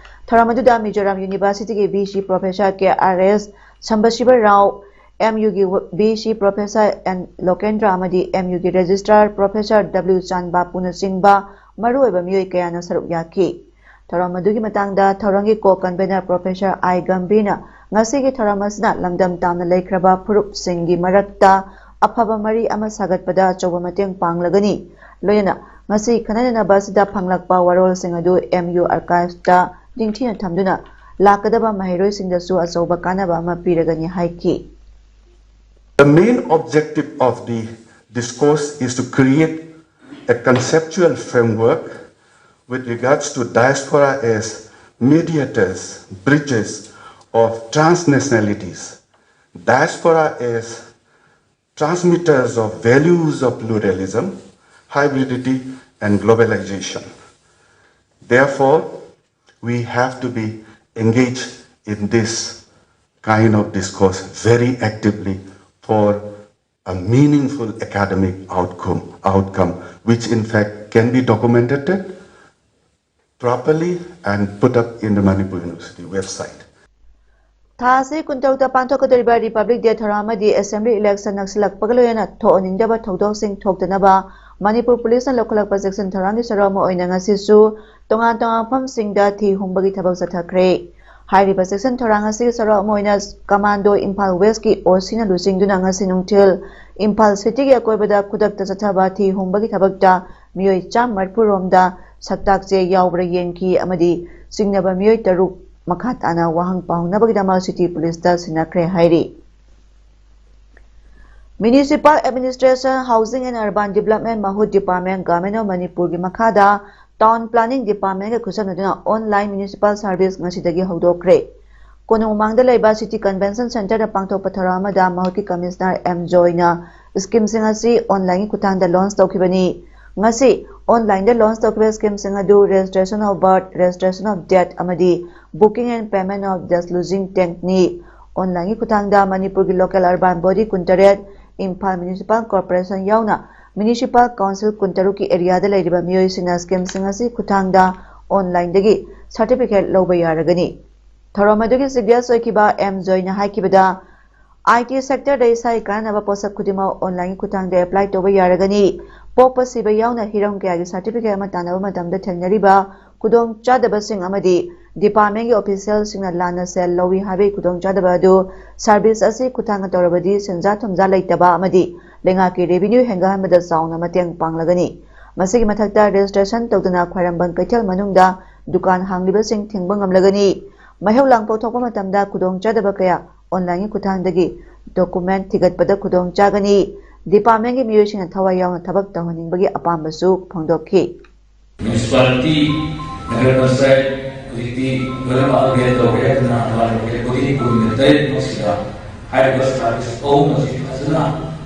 ꯊꯧꯔꯝ ꯑꯗꯨꯗ ꯃꯤꯖꯣꯔꯥꯝ ꯌꯨꯅꯤꯚꯔꯁꯤꯇꯤꯒꯤ ꯚꯤ ꯁꯤ ꯄ꯭ꯔꯣꯐꯦꯁꯔ ꯀꯦ ꯑꯥꯔ ꯑꯦꯁ ꯁꯝꯕꯁꯤꯕ ꯔꯥꯎ, ꯑꯦꯝ ꯌꯨꯒꯤ ꯚꯤ ꯁꯤ ꯄ꯭ꯔꯣꯐꯦꯁꯔ ꯑꯦꯟ ꯂꯣꯀꯦꯟꯗ꯭ꯔ ꯑꯃꯗꯤ ꯑꯦꯝ ꯌꯨꯒꯤ ꯔꯦꯖꯤꯁꯇ꯭ꯔꯥꯔ ꯄ꯭ꯔꯣꯐꯦꯁꯔ ꯗꯕ꯭ꯂꯤꯎ ꯆꯥꯟ ꯕꯥꯄꯨꯅꯆꯤꯡꯕ ꯃꯔꯨꯑꯣꯏꯕ ꯃꯤꯑꯣꯏ ꯀꯌꯥꯅ ꯁꯔꯨꯛ ꯌꯥꯈꯤ꯫ ꯊꯧꯔꯝ ꯑꯗꯨꯒꯤ ꯃꯇꯥꯡꯗ ꯊꯧꯔꯝꯒꯤ ꯀꯣ ꯀꯟꯚꯦꯅꯔ ꯄ꯭ꯔꯣꯐꯦꯁꯔ ꯑꯥꯏ ꯒꯝꯚꯤꯔꯅ ꯉꯁꯤꯒꯤ ꯊꯧꯔꯝ ꯑꯁꯤꯅ ꯂꯝꯗꯝ ꯇꯥꯝꯅ ꯂꯩꯈ꯭ꯔꯕ ꯐꯨꯔꯨꯞꯁꯤꯡꯒꯤ ꯃꯔꯛꯇ ꯑꯐꯕ ꯃꯔꯤ ꯑꯃ ꯁꯥꯒꯠꯄꯗ ꯑꯆꯧꯕ ꯃꯇꯦꯡ ꯄꯥꯡꯂꯒꯅꯤ꯫ ꯂꯣꯏꯅꯅ ꯉꯁꯤ ꯈꯟꯅ ꯅꯩꯅꯕ ꯑꯁꯤꯗ ꯐꯪꯂꯛꯄ ꯋꯥꯔꯣꯜꯁꯤꯡ ꯑꯗꯨ ꯑꯦꯝ ꯌꯨ ꯑꯥꯔꯀꯥꯏꯚꯁꯇ ꯅꯤꯡꯊꯤꯅ ꯊꯝꯗꯨꯅ ꯂꯥꯛꯀꯗꯕ ꯃꯍꯩꯔꯣꯏꯁꯤꯡꯗꯁꯨ ꯑꯆꯧꯕ ꯀꯥꯟꯅꯕ ꯑꯃ ꯄꯤꯔꯒꯅꯤ ꯍꯥꯏꯈꯤ꯫ The main objective of the discourse is to create a conceptual framework with regards to diaspora as mediators, bridges of transnationalities, diaspora as transmitters of values of pluralism, hybridity, and globalization. Therefore, we have to be engaged in this kind of discourse very actively for a meaningful academic outcome, outcome which in fact can be documented properly and put up in the Manipur University website. ꯊꯥ ꯑꯁꯤ ꯀꯨꯟꯇꯔꯨꯛꯇ ꯄꯥꯡꯊꯣꯛꯀꯗꯧꯔꯤꯕ republic day ꯊꯧꯔꯝ ꯑꯃꯗꯤ assembly election ꯅꯛꯁꯤꯜꯂꯛꯄꯒ ꯂꯣꯏꯅꯅ ꯊꯣꯛꯍꯟꯅꯤꯡꯗꯕ ꯊꯧꯗꯣꯛꯁꯤꯡ ꯊꯣꯛꯇꯅꯕ ꯃꯅꯤꯄꯨꯔ ꯄꯨꯂꯤꯁꯅ ꯂꯧꯈꯠꯂꯛꯄ ꯆꯦꯛꯁꯤꯟ ꯊꯧꯔꯥꯡꯒꯤ ꯁꯔꯨꯛ ꯑꯃ ꯑꯣꯏꯅ ꯉꯁꯤꯁꯨ ꯇꯣꯉꯥꯟ ꯇꯣꯉꯥꯟꯕ ꯃꯐꯝꯁꯤꯡꯗ ꯊꯤ ꯍꯨꯝꯕꯒꯤ ꯊꯕꯛ ꯆꯠꯊꯈ꯭ꯔꯦ꯫ ꯍꯥꯏꯔꯤꯕ ꯆꯦꯛꯁꯤꯟ ꯊꯧꯔꯥꯡ ꯑꯁꯤꯒꯤ ꯁꯔꯨꯛ ꯑꯃ ꯑꯣꯏꯅ ꯀꯃꯥꯟꯗꯣ ꯏꯝꯐꯥꯜ ꯋꯦꯁꯀꯤ ꯑꯣ ꯁꯤꯅ ꯂꯨꯆꯤꯡꯗꯨꯅ ꯉꯁꯤ ꯅꯨꯡꯊꯤꯜ ꯏꯝꯐꯥꯜ ꯁꯤꯇꯤꯒꯤ ꯑꯀꯣꯏꯕꯗ ꯈꯨꯗꯛꯇ ꯆꯠꯊꯕ ꯊꯤ ꯍꯨꯝꯕꯒꯤ ꯊꯕꯛꯇ ꯃꯤꯑꯣꯏ ꯆꯥꯝꯃ ꯃꯔꯤꯐꯨ ꯔꯣꯝꯗ ꯁꯛꯇꯥꯛ ꯆꯦ ꯌꯥꯎꯕ꯭ꯔꯥ ꯌꯦꯡꯈꯤ ꯑꯃꯗꯤ ꯆꯤꯡꯅꯕ ꯃꯤꯑꯣꯏ ꯇꯔꯨꯛ ꯃꯈꯥ ꯇꯥꯅ ꯋꯥꯍꯪ ꯄꯥꯎꯅꯕꯒꯤꯗꯃꯛ ꯁꯤꯇꯤ ꯄꯨꯂꯤꯁꯇ ꯁꯤꯟꯅꯈ꯭ꯔꯦ ꯍꯥꯏꯔꯤ꯫ Municipal Administration, Housing and Urban Development ꯃꯍꯨꯠ Department, Government of ꯃꯅꯤꯄꯨꯔꯒꯤ ꯃꯈꯥꯗ Town Planning Departmentꯒ ꯈꯨꯠꯁꯝꯅꯗꯨꯅ online municipal service ꯉꯁꯤꯗꯒꯤ ꯍꯧꯗꯣꯛꯈ꯭ꯔꯦ꯫ ꯀꯣꯅꯨꯡ ꯃꯃꯥꯡꯗ ꯂꯩꯕ City Convention Centreꯗ ꯄꯥꯡꯊꯣꯛꯄ ꯊꯧꯔꯝ ꯑꯃꯗ ꯃꯍꯨꯠꯀꯤ Commissioner ꯑꯦꯝ ꯖꯣꯏꯅ schemeꯁꯤꯡ ꯑꯁꯤ onlineꯒꯤ ꯈꯨꯠꯊꯥꯡꯗ launch ꯇꯧꯈꯤꯕꯅꯤ꯫ ꯉꯁꯤ onlineꯗ launch ꯇꯧꯈꯤꯕ schemeꯁꯤꯡ ꯑꯗꯨ registration of birth, registration of death ꯑꯃꯗꯤ booking and payment of dislodging taxꯅꯤ꯫ Onlineꯒꯤ ꯈꯨꯠꯊꯥꯡꯗ ꯃꯅꯤꯄꯨꯔꯒꯤ local urban body ꯀꯨꯟꯇꯔꯦꯠ, ꯏꯝꯐꯥꯜ Municipal Corporation ꯌꯥꯎꯅ Municipal Council ꯀꯨꯟꯇꯔꯨꯛꯀꯤ areaꯗ ꯂꯩꯔꯤꯕ ꯃꯤꯑꯣꯏꯁꯤꯡꯅ schemeꯁꯤꯡ ꯑꯁꯤ ꯈꯨꯠꯊꯥꯡꯗ onlineꯗꯒꯤ certificate ꯂꯧꯕ ꯌꯥꯔꯒꯅꯤ꯫ ꯊꯧꯔꯝ ꯑꯗꯨꯒꯤ chief guest ꯑꯣꯏꯈꯤꯕ ꯑꯦꯝ ꯖꯣꯏꯅ ꯍꯥꯏꯈꯤꯕꯗ, I T sectorꯗ ꯏꯁꯥꯒꯤ ꯀꯥꯟꯅꯕ ꯄꯣꯠꯁꯛ ꯈꯨꯗꯤꯡꯃꯛ onlineꯒꯤ ꯈꯨꯠꯊꯥꯡꯗ apply ꯇꯧꯕ ꯌꯥꯔꯒꯅꯤ꯫ ꯄꯣꯛꯄ ꯁꯤꯕ ꯌꯥꯎꯅ ꯍꯤꯔꯝ ꯀꯌꯥꯒꯤ certificate ꯑꯃ ꯇꯥꯟꯅꯕ ꯃꯇꯝꯗ ꯊꯦꯡꯅꯔꯤꯕ ꯈꯨꯗꯣꯡꯆꯥꯗꯕꯁꯤꯡ ꯑꯃꯗꯤ departmentꯀꯤ officialꯁꯤꯡꯅ ꯂꯥꯟꯅ ꯁꯦꯜ ꯂꯧꯏ ꯍꯥꯏꯕꯒꯤ ꯈꯨꯗꯣꯡꯆꯥꯗꯕ ꯑꯗꯨ service ꯑꯁꯤ ꯈꯨꯠꯊꯥꯡꯗ ꯇꯧꯔꯕꯗꯤ ꯁꯦꯟꯖꯥ ꯊꯨꯝꯖꯥ ꯂꯩꯇꯕ ꯑꯃꯗꯤ ꯂꯩꯉꯥꯛꯀꯤ revenue ꯍꯦꯟꯒꯠꯍꯟꯕꯗ ꯆꯥꯎꯅ ꯃꯇꯦꯡ ꯄꯥꯡꯂꯒꯅꯤ꯫ ꯃꯁꯤꯒꯤ ꯃꯊꯛꯇ registration ꯇꯧꯗꯅ ꯈ꯭ꯋꯥꯏꯔꯝꯕꯟ ꯀꯩꯊꯦꯜ ꯃꯅꯨꯡꯗ ꯗꯨꯀꯥꯟ ꯍꯥꯡꯂꯤꯕꯁꯤꯡ ꯊꯤꯡꯕ ꯉꯝꯂꯒꯅꯤ꯫ ꯃꯩꯍꯧ ꯂꯥꯡꯄꯣꯛ ꯊꯣꯛꯄ ꯃꯇꯝꯗ ꯈꯨꯗꯣꯡꯆꯥꯗꯕ ꯀꯌꯥ onlineꯒꯤ ꯈꯨꯠꯊꯥꯡꯗꯒꯤ document ꯊꯤꯒꯠꯄꯗ ꯈꯨꯗꯣꯡ ꯆꯥꯒꯅꯤ꯫ Departmentꯀꯤ ꯃꯤꯑꯣꯏꯁꯤꯡꯅ ꯊꯋꯥꯏ ꯌꯥꯎꯅ ꯊꯕꯛ ꯇꯧꯍꯟꯅꯤꯡꯕꯒꯤ ꯑꯄꯥꯝꯕꯁꯨ ꯐꯣꯡꯗꯣꯛꯈꯤ꯫ Municipality, ꯅꯒꯔ ꯄꯟꯆꯥꯌꯠ ꯍꯧꯖꯤꯛꯇꯤ ꯂꯣꯏꯅꯃꯛ upgrade ꯇꯧꯔꯦ꯫ ꯑꯗꯨꯅ ꯑꯔꯕꯥꯟ ꯂꯣꯀꯦꯜ ꯕꯣꯗꯤ ꯀꯨꯟꯒ ꯇꯔꯦꯠꯃꯛꯁꯤꯗ ꯍꯥꯏꯔꯤꯕ service ꯑꯍꯨꯝ ꯑꯁꯤ ꯐꯖꯅ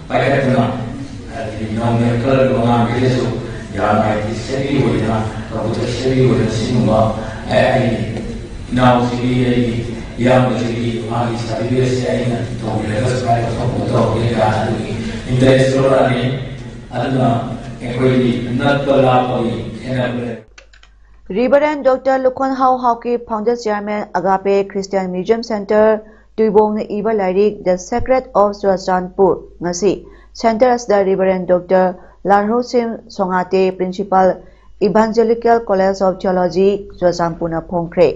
ꯄꯥꯏꯈꯠꯇꯨꯅ, ꯍꯥꯏꯗꯤ ꯅꯧꯅ ꯏꯟꯈꯠꯂꯛꯂꯤꯕ ꯑꯉꯥꯡꯈꯩꯗꯁꯨ ꯌꯥꯝꯅ I T savvy ꯑꯣꯏꯅ, computer savvy ꯑꯣꯏꯅ ꯁꯤꯒꯨꯝꯕ ꯑꯩ, ꯑꯩꯒꯤ ꯏꯅꯥꯎꯁꯤꯒꯤ, ꯑꯩꯒꯤ ꯏꯌꯥꯝꯕꯁꯤꯒꯤ ꯃꯥꯒꯤ certificateꯁꯦ ꯑꯩꯅ ꯇꯧꯕꯤꯔꯒ ꯁꯨꯃꯥꯏꯅ ꯇꯧꯊꯣꯛꯄ ꯇꯧꯔꯒꯦ ꯀꯥꯏꯅ ꯑꯗꯨꯒꯤ interest ꯂꯧꯔꯛꯑꯅꯤ꯫ ꯑꯗꯨꯅ ꯑꯩꯈꯣꯏꯒꯤ ꯅꯛꯄ ꯂꯥꯞꯄꯒꯤ ꯈꯦꯠꯅꯕ ꯂꯩ꯫ Reverend Doctor ꯂꯨꯈꯣꯟꯍꯥꯎ Haokip, Founder Chairman, Agape Christian Museum Center, ꯇꯨꯏꯕꯣꯡꯅ ꯏꯕ ꯂꯥꯏꯔꯤꯛ The Secret of Churachandpur꯫ ꯉꯁꯤ centre ꯑꯁꯤꯗ Reverend Doctor ꯂꯥꯜꯍꯧꯁꯤꯝ ꯁꯣꯉꯥꯇꯦ, Principal, Evangelical College of Theology, ꯆꯨꯔꯆꯥꯟꯄꯨꯔꯅ ꯐꯣꯡꯈ꯭ꯔꯦ꯫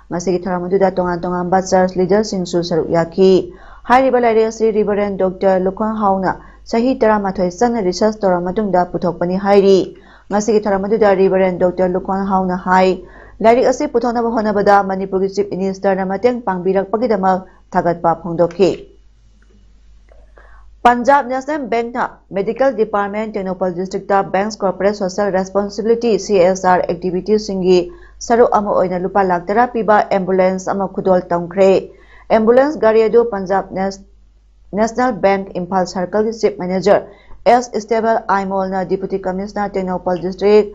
ꯉꯁꯤꯒꯤ ꯊꯧꯔꯝ ꯑꯗꯨꯗ ꯇꯣꯉꯥꯟ ꯇꯣꯉꯥꯟꯕ church leaderꯁꯤꯡꯁꯨ ꯁꯔꯨꯛ ꯌꯥꯈꯤ꯫ ꯍꯥꯏꯔꯤꯕ ꯂꯥꯏꯔꯤꯛ ꯑꯁꯤ Reverend Doctor ꯂꯨꯈꯣꯟꯍꯥꯎꯅ ꯆꯍꯤ ꯇꯔꯥꯃꯥꯊꯣꯏ ꯆꯪꯅ research ꯇꯧꯔꯕ ꯃꯇꯨꯡꯗ ꯄꯨꯊꯣꯛꯄꯅꯤ ꯍꯥꯏꯔꯤ꯫ ꯉꯁꯤꯒꯤ ꯊꯧꯔꯝ ꯑꯗꯨꯗ Reverend Doctor ꯂꯨꯈꯣꯟꯍꯥꯎꯅ ꯍꯥꯏ, ꯂꯥꯏꯔꯤꯛ ꯑꯁꯤ ꯄꯨꯊꯣꯛꯅꯕ ꯍꯣꯠꯅꯕꯗ ꯃꯅꯤꯄꯨꯔꯒꯤ Chief Ministerꯅ ꯃꯇꯦꯡ ꯄꯥꯡꯕꯤꯔꯛꯄꯒꯤꯗꯃꯛ ꯊꯥꯒꯠꯄ ꯐꯣꯡꯗꯣꯛꯈꯤ꯫ ꯄꯟꯖꯥꯕ ꯅꯦꯁꯅꯦꯜ ꯕꯦꯡꯛꯅ ꯃꯦꯗꯤꯀꯦꯜ ꯗꯤꯄꯥꯔꯠꯃꯦꯟꯠ ꯇꯦꯡꯅꯧꯄꯜ ꯗꯤꯁꯇ꯭ꯔꯤꯛꯇ Bank's Corporate Social Responsibility, C S R, ꯑꯦꯛꯇꯤꯚꯤꯇꯤꯁꯤꯡꯒꯤ ꯁꯔꯨꯛ ꯑꯃ ꯑꯣꯏꯅ ꯂꯨꯄꯥ ꯂꯥꯈ ꯇꯔꯥ ꯄꯤꯕ ꯑꯦꯝꯕꯨꯂꯦꯟꯁ ꯑꯃ ꯈꯨꯗꯣꯜ ꯇꯝꯈ꯭ꯔꯦ꯫ ꯑꯦꯝꯕꯨꯂꯦꯟꯁ ꯒꯥꯔꯤ ꯑꯗꯨ ꯄꯟꯖꯥꯕ ꯅꯦꯁ-, ꯅꯦꯁꯅꯦꯜ ꯕꯦꯡꯛ ꯏꯝꯐꯥꯜ ꯁꯔꯀꯜꯒꯤ ꯆꯤꯐ ꯃꯦꯅꯦꯖꯔ ꯑꯦꯁ ꯁ꯭ꯇꯦꯕꯜ ꯑꯥꯏꯃꯣꯜꯅ deputy commissioner Tengnoupal district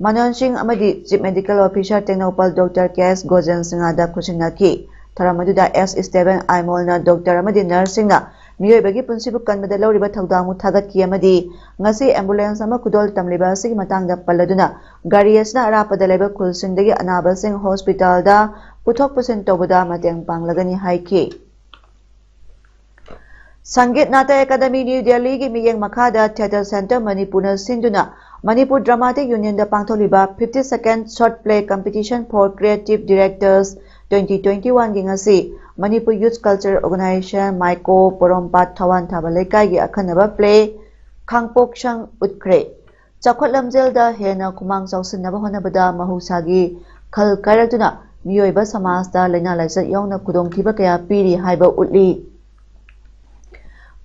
Manon Singh ꯑꯃꯗꯤ chief medical officer Tengnoupal doctor K S Gojen ꯁꯤꯡꯍꯗ ꯈꯨꯠꯁꯤꯟꯅꯈꯤ꯫ ꯊꯧꯔꯝ ꯑꯗꯨꯗ ꯑꯦꯁ ꯁ꯭ꯇꯦꯕꯜ ꯑꯥꯏꯃꯣꯜꯅ ꯗꯣꯛꯇꯔ ꯑꯃꯗꯤ ꯅꯔꯁꯁꯤꯡꯅ ꯃꯤꯑꯣꯏꯕꯒꯤ ꯄꯨꯟꯁꯤꯕꯨ ꯀꯟꯕꯗ ꯂꯧꯔꯤꯕ ꯊꯧꯗꯥꯡꯕꯨ ꯊꯥꯒꯠꯈꯤ ꯑꯃꯗꯤ ꯉꯁꯤ ꯑꯦꯝꯕꯨꯂꯦꯟꯁ ꯑꯃ ꯈꯨꯗꯣꯜ ꯇꯝꯂꯤꯕ ꯑꯁꯤꯒꯤ ꯃꯇꯥꯡꯗ ꯄꯜꯂꯗꯨꯅ, ꯒꯥꯔꯤ ꯑꯁꯤꯅ ꯑꯔꯥꯞꯄꯗ ꯂꯩꯕ ꯈꯨꯜꯁꯤꯡꯗꯒꯤ ꯑꯅꯥꯕꯁꯤꯡ ꯍꯣꯁꯄꯤꯇꯥꯜꯗ ꯄꯨꯊꯣꯛ ꯄꯨꯁꯤꯟ ꯇꯧꯕꯗ ꯃꯇꯦꯡ ꯄꯥꯡꯂꯒꯅꯤ ꯍꯥꯏꯈꯤ꯫ ꯁꯪꯒꯤꯠ ꯅꯥꯇꯛ ꯑꯦꯀꯥꯗꯃꯤ ꯅ꯭ꯌꯨ ꯗꯦꯜꯂꯤꯒꯤ ꯃꯤꯠꯌꯦꯡ ꯃꯈꯥꯗ ꯊꯤꯌꯦꯇꯔ ꯁꯦꯟꯇꯔ ꯃꯅꯤꯄꯨꯔꯅ ꯁꯤꯟꯗꯨꯅ ꯃꯅꯤꯄꯨꯔ ꯗ꯭ꯔꯃꯥꯇꯤꯛ ꯌꯨꯅꯤꯌꯟꯗ ꯄꯥꯡꯊꯣꯛꯂꯤꯕ fifty second short play competition for creative directors twenty twenty-one ꯒꯤ ꯉꯁꯤ ꯃꯅꯤꯄꯨꯔ ꯌꯨꯊ ꯀꯜꯆꯔ ꯑꯣꯔꯒꯅꯥꯏꯖꯦꯁꯟ, ꯃꯥꯏꯀꯣ, ꯄꯣꯔꯣꯝꯄꯥꯠ, ꯊꯧꯕꯥꯜ ꯊꯥꯕ ꯂꯩꯀꯥꯏꯒꯤ ꯑꯈꯟꯅꯕ ꯄ꯭ꯂꯦ ꯈꯥꯡꯄꯣꯛꯁꯪ ꯎꯠꯈ꯭ꯔꯦ꯫ ꯆꯥꯎꯈꯠ ꯂꯝꯖꯦꯜꯗ ꯍꯦꯟꯅ ꯈꯨꯃꯥꯡ ꯆꯥꯎꯁꯤꯟꯅꯕ ꯍꯣꯠꯅꯕꯗ ꯃꯍꯧꯁꯥꯒꯤ ꯈꯜ ꯀꯥꯏꯔꯛꯇꯨꯅ ꯃꯤꯑꯣꯏꯕ ꯁꯃꯥꯖꯇ ꯂꯥꯏꯅꯥ ꯂꯥꯏꯆꯠ ꯌꯥꯎꯅ ꯈꯨꯗꯣꯡꯊꯤꯕ ꯀꯌꯥ ꯄꯤꯔꯤ ꯍꯥꯏꯕ ꯎꯠꯂꯤ꯫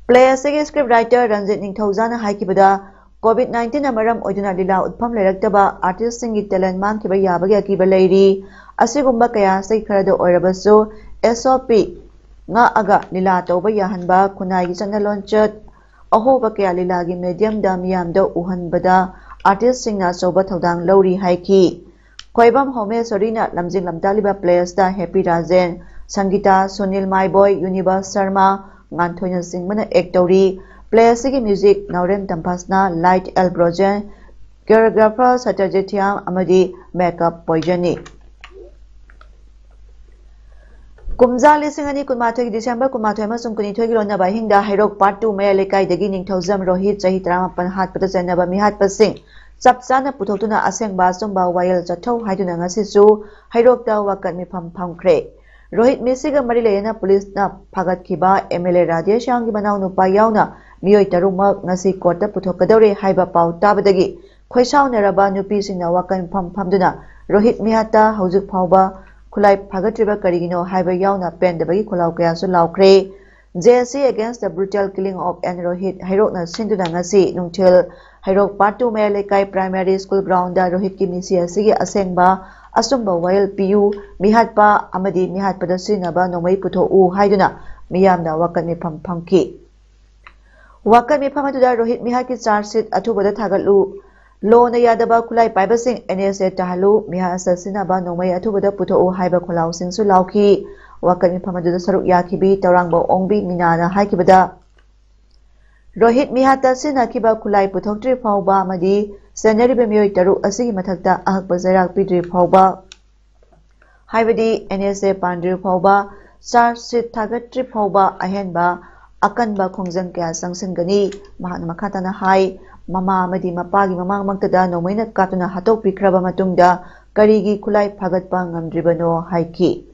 ꯄ꯭ꯂꯦ ꯑꯁꯤꯒꯤ ꯁ꯭ꯀ꯭ꯔꯤꯞ ꯔꯥꯏꯇꯔ ꯔꯟꯖꯤꯠ ꯅꯤꯡꯊꯧꯖꯥꯅ ꯍꯥꯏꯈꯤꯕꯗ, ꯀꯣꯚꯤꯗ nineteen ꯅ ꯃꯔꯝ ꯑꯣꯏꯗꯨꯅ ꯂꯤꯂꯥ ꯎꯠꯐꯝ ꯂꯩꯔꯛꯇꯕ, ꯑꯥꯔꯇꯤꯁꯁꯤꯡꯒꯤ ꯇꯦꯂꯦꯟ ꯃꯥꯡꯈꯤꯕ ꯌꯥꯕꯒꯤ ꯑꯀꯤꯕ ꯂꯩꯔꯤ꯫ ꯑꯁꯤꯒꯨꯝꯕ ꯀꯌꯥ ꯑꯁꯤ ꯈꯔꯗ ꯑꯣꯏꯔꯕꯁꯨ S O P ꯉꯥꯛꯑꯒ ꯂꯤꯂꯥ ꯇꯧꯕ ꯌꯥꯍꯟꯕ, ꯈꯨꯟꯅꯥꯏꯒꯤ ꯆꯠꯅ ꯂꯣꯟꯆꯠ, ꯑꯍꯣꯕ ꯀꯌꯥ ꯂꯤꯂꯥꯒꯤ ꯃꯦꯗꯤꯌꯝꯗ ꯃꯤꯌꯥꯝꯗ ꯎꯍꯟꯕꯗ ꯑꯥꯔꯇꯤꯁꯁꯤꯡꯅ ꯑꯆꯧꯕ ꯊꯧꯗꯥꯡ ꯂꯧꯔꯤ ꯍꯥꯏꯈꯤ꯫ ꯈꯣꯏꯕꯝ ꯍꯣꯃꯦꯁꯣꯔꯤꯅ ꯂꯝꯖꯤꯡ ꯂꯝꯇꯥꯛꯂꯤꯕ ꯄ꯭ꯂꯦ ꯑꯁꯤꯗ ꯍꯦꯄꯤ ꯔꯥꯖꯦꯟ, ꯁꯪꯒꯤꯇꯥ, ꯁꯨꯅꯤꯜ ꯃꯥꯏꯕꯣꯏ, ꯌꯨꯅꯤꯚꯔꯁ ꯁꯔꯃ, ꯉꯥꯟꯊꯣꯏꯅꯆꯤꯡꯕꯅ ꯑꯦꯛ ꯇꯧꯔꯤ꯫ ꯄ꯭ꯂꯦ ꯑꯁꯤꯒꯤ ꯃ꯭ꯌꯨꯖꯤꯛ ꯅꯥꯎꯔꯦꯝ ꯇꯝꯐꯥꯁꯅꯥ, ꯂꯥꯏꯠ ꯑꯦꯜ ꯕ꯭ꯔꯣꯖꯦꯟ, ꯀꯣꯔꯤꯌꯣꯒ꯭ꯔꯥꯐꯔ ꯁꯇ꯭ꯌꯖꯤꯠ ꯊꯤꯌꯥꯝ ꯑꯃꯗꯤ ꯃꯦꯀꯞ ꯄꯣꯏꯖꯟꯅꯤ꯫ ꯀꯨꯝꯖꯥ ꯂꯤꯁꯤꯡ ꯑꯅꯤ ꯀꯨꯟꯃꯥꯊꯣꯏꯒꯤ ꯗꯤꯁꯦꯝꯕꯔ ꯀꯨꯟꯃꯥꯊꯣꯏ ꯑꯃꯁꯨꯡ ꯀꯨꯟꯅꯤꯊꯣꯏꯒꯤ ꯂꯣꯟꯅꯕ ꯑꯍꯤꯡꯗ ꯍꯩꯔꯣꯛ Part two ꯃꯌꯥꯏ ꯂꯩꯀꯥꯏꯗꯒꯤ ꯅꯤꯡꯊꯧꯖꯝ ꯔꯣꯍꯤꯠ, ꯆꯍꯤ ꯇꯔꯥꯃꯥꯄꯟ, ꯍꯥꯠꯄꯗ ꯆꯩꯅꯕ ꯃꯤꯍꯥꯠꯄꯁꯤꯡ ꯆꯞ ꯆꯥꯅ ꯄꯨꯊꯣꯛꯇꯨꯅ ꯑꯁꯦꯡꯕ ꯑꯆꯨꯝꯕ ꯋꯥꯌꯦꯜ ꯆꯠꯊꯧ ꯍꯥꯏꯗꯨꯅ ꯉꯁꯤꯁꯨ ꯍꯩꯔꯣꯛꯇ ꯋꯥꯀꯠ ꯃꯤꯐꯝ ꯐꯝꯈ꯭ꯔꯦ꯫ ꯔꯣꯍꯤꯠ ꯃꯤꯁꯤꯒ ꯃꯔꯤ ꯂꯩꯅꯅ ꯄꯨꯂꯤꯁꯅ ꯐꯥꯒꯠꯈꯤꯕ M L A ꯔꯥꯙꯦ ꯁ꯭ꯌꯥꯝꯒꯤ ꯃꯅꯥꯎꯅꯨꯄꯥ ꯌꯥꯎꯅ ꯃꯤꯑꯣꯏ ꯇꯔꯨꯛꯃꯛ ꯉꯁꯤ ꯀꯣꯔꯠꯇ ꯄꯨꯊꯣꯛꯀꯗꯧꯔꯦ ꯍꯥꯏꯕ ꯄꯥꯎ ꯇꯥꯕꯗꯒꯤ ꯈꯣꯏꯁꯥꯎꯅꯔꯕ ꯅꯨꯄꯤꯁꯤꯡꯅ ꯋꯥꯀꯠ ꯃꯤꯐꯝ ꯐꯝꯗꯨꯅ ꯔꯣꯍꯤꯠ ꯃꯤꯍꯥꯠꯇ ꯍꯧꯖꯤꯛ ꯐꯥꯎꯕ ꯈꯨꯠꯂꯥꯏ ꯐꯥꯒꯠꯇ꯭ꯔꯤꯕ ꯀꯔꯤꯒꯤꯅꯣ ꯍꯥꯏꯕ ꯌꯥꯎꯅ ꯄꯦꯟꯗꯕꯒꯤ ꯈꯣꯜꯂꯥꯎ ꯀꯌꯥꯁꯨ ꯂꯥꯎꯈ꯭ꯔꯦ꯫ J S A Against the Brutal Killing of N Rohit ꯍꯩꯔꯣꯛꯅ ꯁꯤꯟꯗꯨꯅ ꯉꯁꯤ ꯅꯨꯡꯊꯤꯜ ꯍꯩꯔꯣꯛ Part two ꯃꯌꯥꯏ ꯂꯩꯀꯥꯏ Primary School ground ꯗ ꯔꯣꯍꯤꯠꯀꯤ ꯃꯤꯁꯤ ꯑꯁꯤꯒꯤ ꯑꯁꯦꯡꯕ ꯑꯆꯨꯝꯕ ꯋꯥꯌꯦꯜ ꯄꯤꯌꯨ, ꯃꯤꯍꯥꯠꯄ ꯑꯃꯗꯤ ꯃꯤꯍꯥꯠꯄꯗ ꯁꯤꯖꯤꯟꯅꯕ ꯅꯣꯡꯃꯩ ꯄꯨꯊꯣꯛꯎ ꯍꯥꯏꯗꯨꯅ ꯃꯤꯌꯥꯝꯅ ꯋꯥꯀꯠ ꯃꯤꯐꯝ ꯐꯝꯈꯤ꯫ ꯋꯥꯀꯠ ꯃꯤꯐꯝ ꯑꯗꯨꯗ ꯔꯣꯍꯤꯠ ꯃꯤꯍꯥꯠꯀꯤ charge sheet ꯑꯊꯨꯕꯗ ꯊꯥꯒꯠꯂꯨ, ꯂꯣꯅ ꯌꯥꯗꯕ ꯈꯨꯠꯂꯥꯏ ꯄꯥꯏꯕꯁꯤꯡ N S A ꯇꯥꯍꯜꯂꯨ, ꯃꯤꯍꯥꯠ ꯁꯤꯖꯤꯟꯅꯕ ꯅꯣꯡꯃꯩ ꯑꯊꯨꯕꯗ ꯄꯨꯊꯣꯛꯎ ꯍꯥꯏꯕ ꯈꯣꯜꯂꯥꯎꯁꯤꯡꯁꯨ ꯂꯥꯎꯈꯤ꯫ ꯋꯥꯀꯠ ꯃꯤꯐꯝ ꯑꯗꯨꯗ ꯁꯔꯨꯛ ꯌꯥꯈꯤꯕꯤ ꯇꯧꯔꯥꯡꯕ ꯑꯣꯡꯕꯤ ꯃꯤꯅꯥꯅ ꯍꯥꯏꯈꯤꯕꯗ, ꯔꯣꯍꯤꯠ ꯃꯤꯍꯥꯠꯇ ꯁꯤꯖꯤꯟꯅꯈꯤꯕ ꯈꯨꯠꯂꯥꯏ ꯄꯨꯊꯣꯛꯇ꯭ꯔꯤ ꯐꯥꯎꯕ ꯑꯃꯗꯤ ꯁꯦꯟꯅꯔꯤꯕ ꯃꯤꯑꯣꯏ ꯇꯔꯨꯛ ꯑꯁꯤꯒꯤ ꯃꯊꯛꯇ ꯑꯍꯛꯄ ꯆꯩꯔꯥꯛ ꯄꯤꯗ꯭ꯔꯤ ꯐꯥꯎꯕ ꯍꯥꯏꯕꯗꯤ N S A ꯄꯥꯟꯗ꯭ꯔꯤ ꯐꯥꯎꯕ, charge sheet ꯊꯥꯒꯠꯇ꯭ꯔꯤ ꯐꯥꯎꯕ ꯑꯍꯦꯟꯕ ꯑꯀꯟꯕ ꯈꯣꯡꯖꯪ ꯀꯌꯥ ꯆꯪꯁꯤꯟꯒꯅꯤ꯫ ꯃꯍꯥꯛꯅ ꯃꯈꯥ ꯇꯥꯅ ꯍꯥꯏ, ꯃꯃꯥ ꯑꯃꯗꯤ ꯃꯄꯥꯒꯤ ꯃꯃꯥꯡꯃꯛꯇꯗ ꯅꯣꯡꯃꯩꯅ ꯀꯥꯞꯇꯨꯅ ꯍꯥꯠꯇꯣꯛꯄꯤꯈ꯭ꯔꯕ ꯃꯇꯨꯡꯗ ꯀꯔꯤꯒꯤ ꯈꯨꯠꯂꯥꯏ ꯐꯥꯒꯠꯄ ꯉꯝꯗ꯭ꯔꯤꯕꯅꯣ ꯍꯥꯏꯈꯤ꯫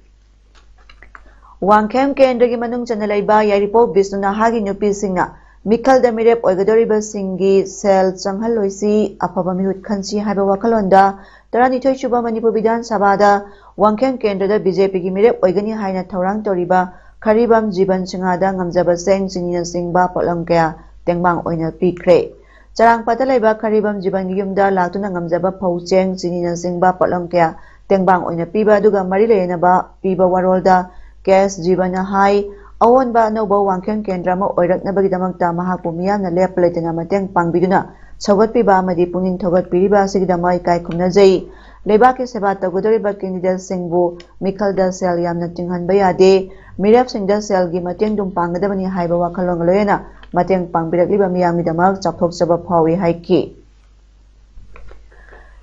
ꯋꯥꯡꯈꯦꯝ ꯀꯦꯟꯗ꯭ꯔꯒꯤ ꯃꯅꯨꯡ ꯆꯟꯅ ꯂꯩꯕ ꯌꯥꯏꯔꯤꯄꯣꯛ ꯕꯤꯁꯅꯨ ꯅꯍꯥꯒꯤ ꯅꯨꯄꯤꯁꯤꯡꯅ ꯃꯤꯈꯜꯗ ꯃꯤꯔꯦꯞ ꯑꯣꯏꯒꯗꯧꯔꯤꯕꯁꯤꯡꯒꯤ ꯁꯦꯜ ꯆꯪꯍꯜꯂꯣꯏꯁꯤ, ꯑꯐꯕ ꯃꯤꯍꯨꯠ ꯈꯟꯁꯤ ꯍꯥꯏꯕ ꯋꯥꯈꯜꯂꯣꯟꯗ ꯇꯔꯥꯅꯤꯊꯣꯏ ꯁꯨꯕ ꯃꯅꯤꯄꯨꯔ ꯕꯤꯙꯥꯟ ꯁꯚꯥꯗ ꯋꯥꯡꯈꯦꯝ ꯀꯦꯟꯗ꯭ꯔꯗ B J P ꯒꯤ ꯃꯤꯔꯦꯞ ꯑꯣꯏꯒꯅꯤ ꯍꯥꯏꯅ ꯊꯧꯔꯥꯡ ꯇꯧꯔꯤꯕ ꯈꯔꯤꯕꯝ ꯖꯤꯕꯟ ꯁꯤꯡꯍꯗ ꯉꯝꯖꯕ ꯆꯦꯡ, ꯆꯤꯅꯤꯅꯆꯤꯡꯕ ꯄꯣꯠꯂꯝ ꯀꯌꯥ ꯇꯦꯡꯕꯥꯡ ꯑꯣꯏꯅ ꯄꯤꯈ꯭ꯔꯦ꯫ ꯆꯔꯥꯡꯄꯥꯠꯇ ꯂꯩꯕ ꯈꯔꯤꯕꯝ ꯖꯤꯕꯟꯒꯤ ꯌꯨꯝꯗ ꯂꯥꯛꯇꯨꯅ ꯉꯝꯖꯕ ꯐꯧ, ꯆꯦꯡ, ꯆꯤꯅꯤꯅꯆꯤꯡꯕ ꯄꯣꯠꯂꯝ ꯀꯌꯥ ꯇꯦꯡꯕꯥꯡ ꯑꯣꯏꯅ ꯄꯤꯕ ꯑꯗꯨꯒ ꯃꯔꯤ ꯂꯩꯅꯕ ꯄꯤꯕ ꯋꯥꯔꯣꯜꯗ ꯀꯦ ꯑꯦꯁ ꯖꯤꯕꯟꯅ ꯍꯥꯏ, ꯑꯑꯣꯟꯕ ꯑꯅꯧꯕ ꯋꯥꯡꯈꯦꯝ ꯀꯦꯟꯗ꯭ꯔ ꯑꯃ ꯑꯣꯏꯔꯛꯅꯕꯒꯤꯗꯃꯛꯇ ꯃꯍꯥꯛꯄꯨ ꯃꯤꯌꯥꯝꯅ ꯂꯦꯞꯄ ꯂꯩꯇꯅ ꯃꯇꯦꯡ ꯄꯥꯡꯕꯤꯗꯨꯅ ꯁꯧꯒꯠꯄꯤꯕ ꯑꯃꯗꯤ ꯄꯨꯛꯅꯤꯡ ꯊꯧꯒꯠꯄꯤꯔꯤꯕ ꯑꯁꯤꯒꯤꯗꯃꯛ ꯏꯀꯥꯏ ꯈꯨꯝꯅꯖꯩ꯫ ꯂꯩꯕꯥꯛꯀꯤ ꯁꯦꯕꯥ ꯇꯧꯒꯗꯧꯔꯤꯕ candidate ꯁꯤꯡꯕꯨ ꯃꯤꯈꯜꯗ ꯁꯦꯜ ꯌꯥꯝꯅ ꯇꯤꯡꯍꯟꯕ ꯌꯥꯗꯦ꯫ ꯃꯤꯔꯦꯞꯁꯤꯡꯗ ꯁꯦꯜꯒꯤ ꯃꯇꯦꯡ ꯑꯗꯨꯝ ꯄꯥꯡꯒꯗꯕꯅꯤ ꯍꯥꯏꯕ ꯋꯥꯈꯜꯂꯣꯟꯒ ꯂꯣꯏꯅꯅ ꯃꯇꯦꯡ ꯄꯥꯡꯕꯤꯔꯛꯂꯤꯕ ꯃꯤꯌꯥꯝꯒꯤꯗꯃꯛ ꯆꯥꯎꯊꯣꯛꯆꯕ ꯐꯥꯎꯏ ꯍꯥꯏꯈꯤ꯫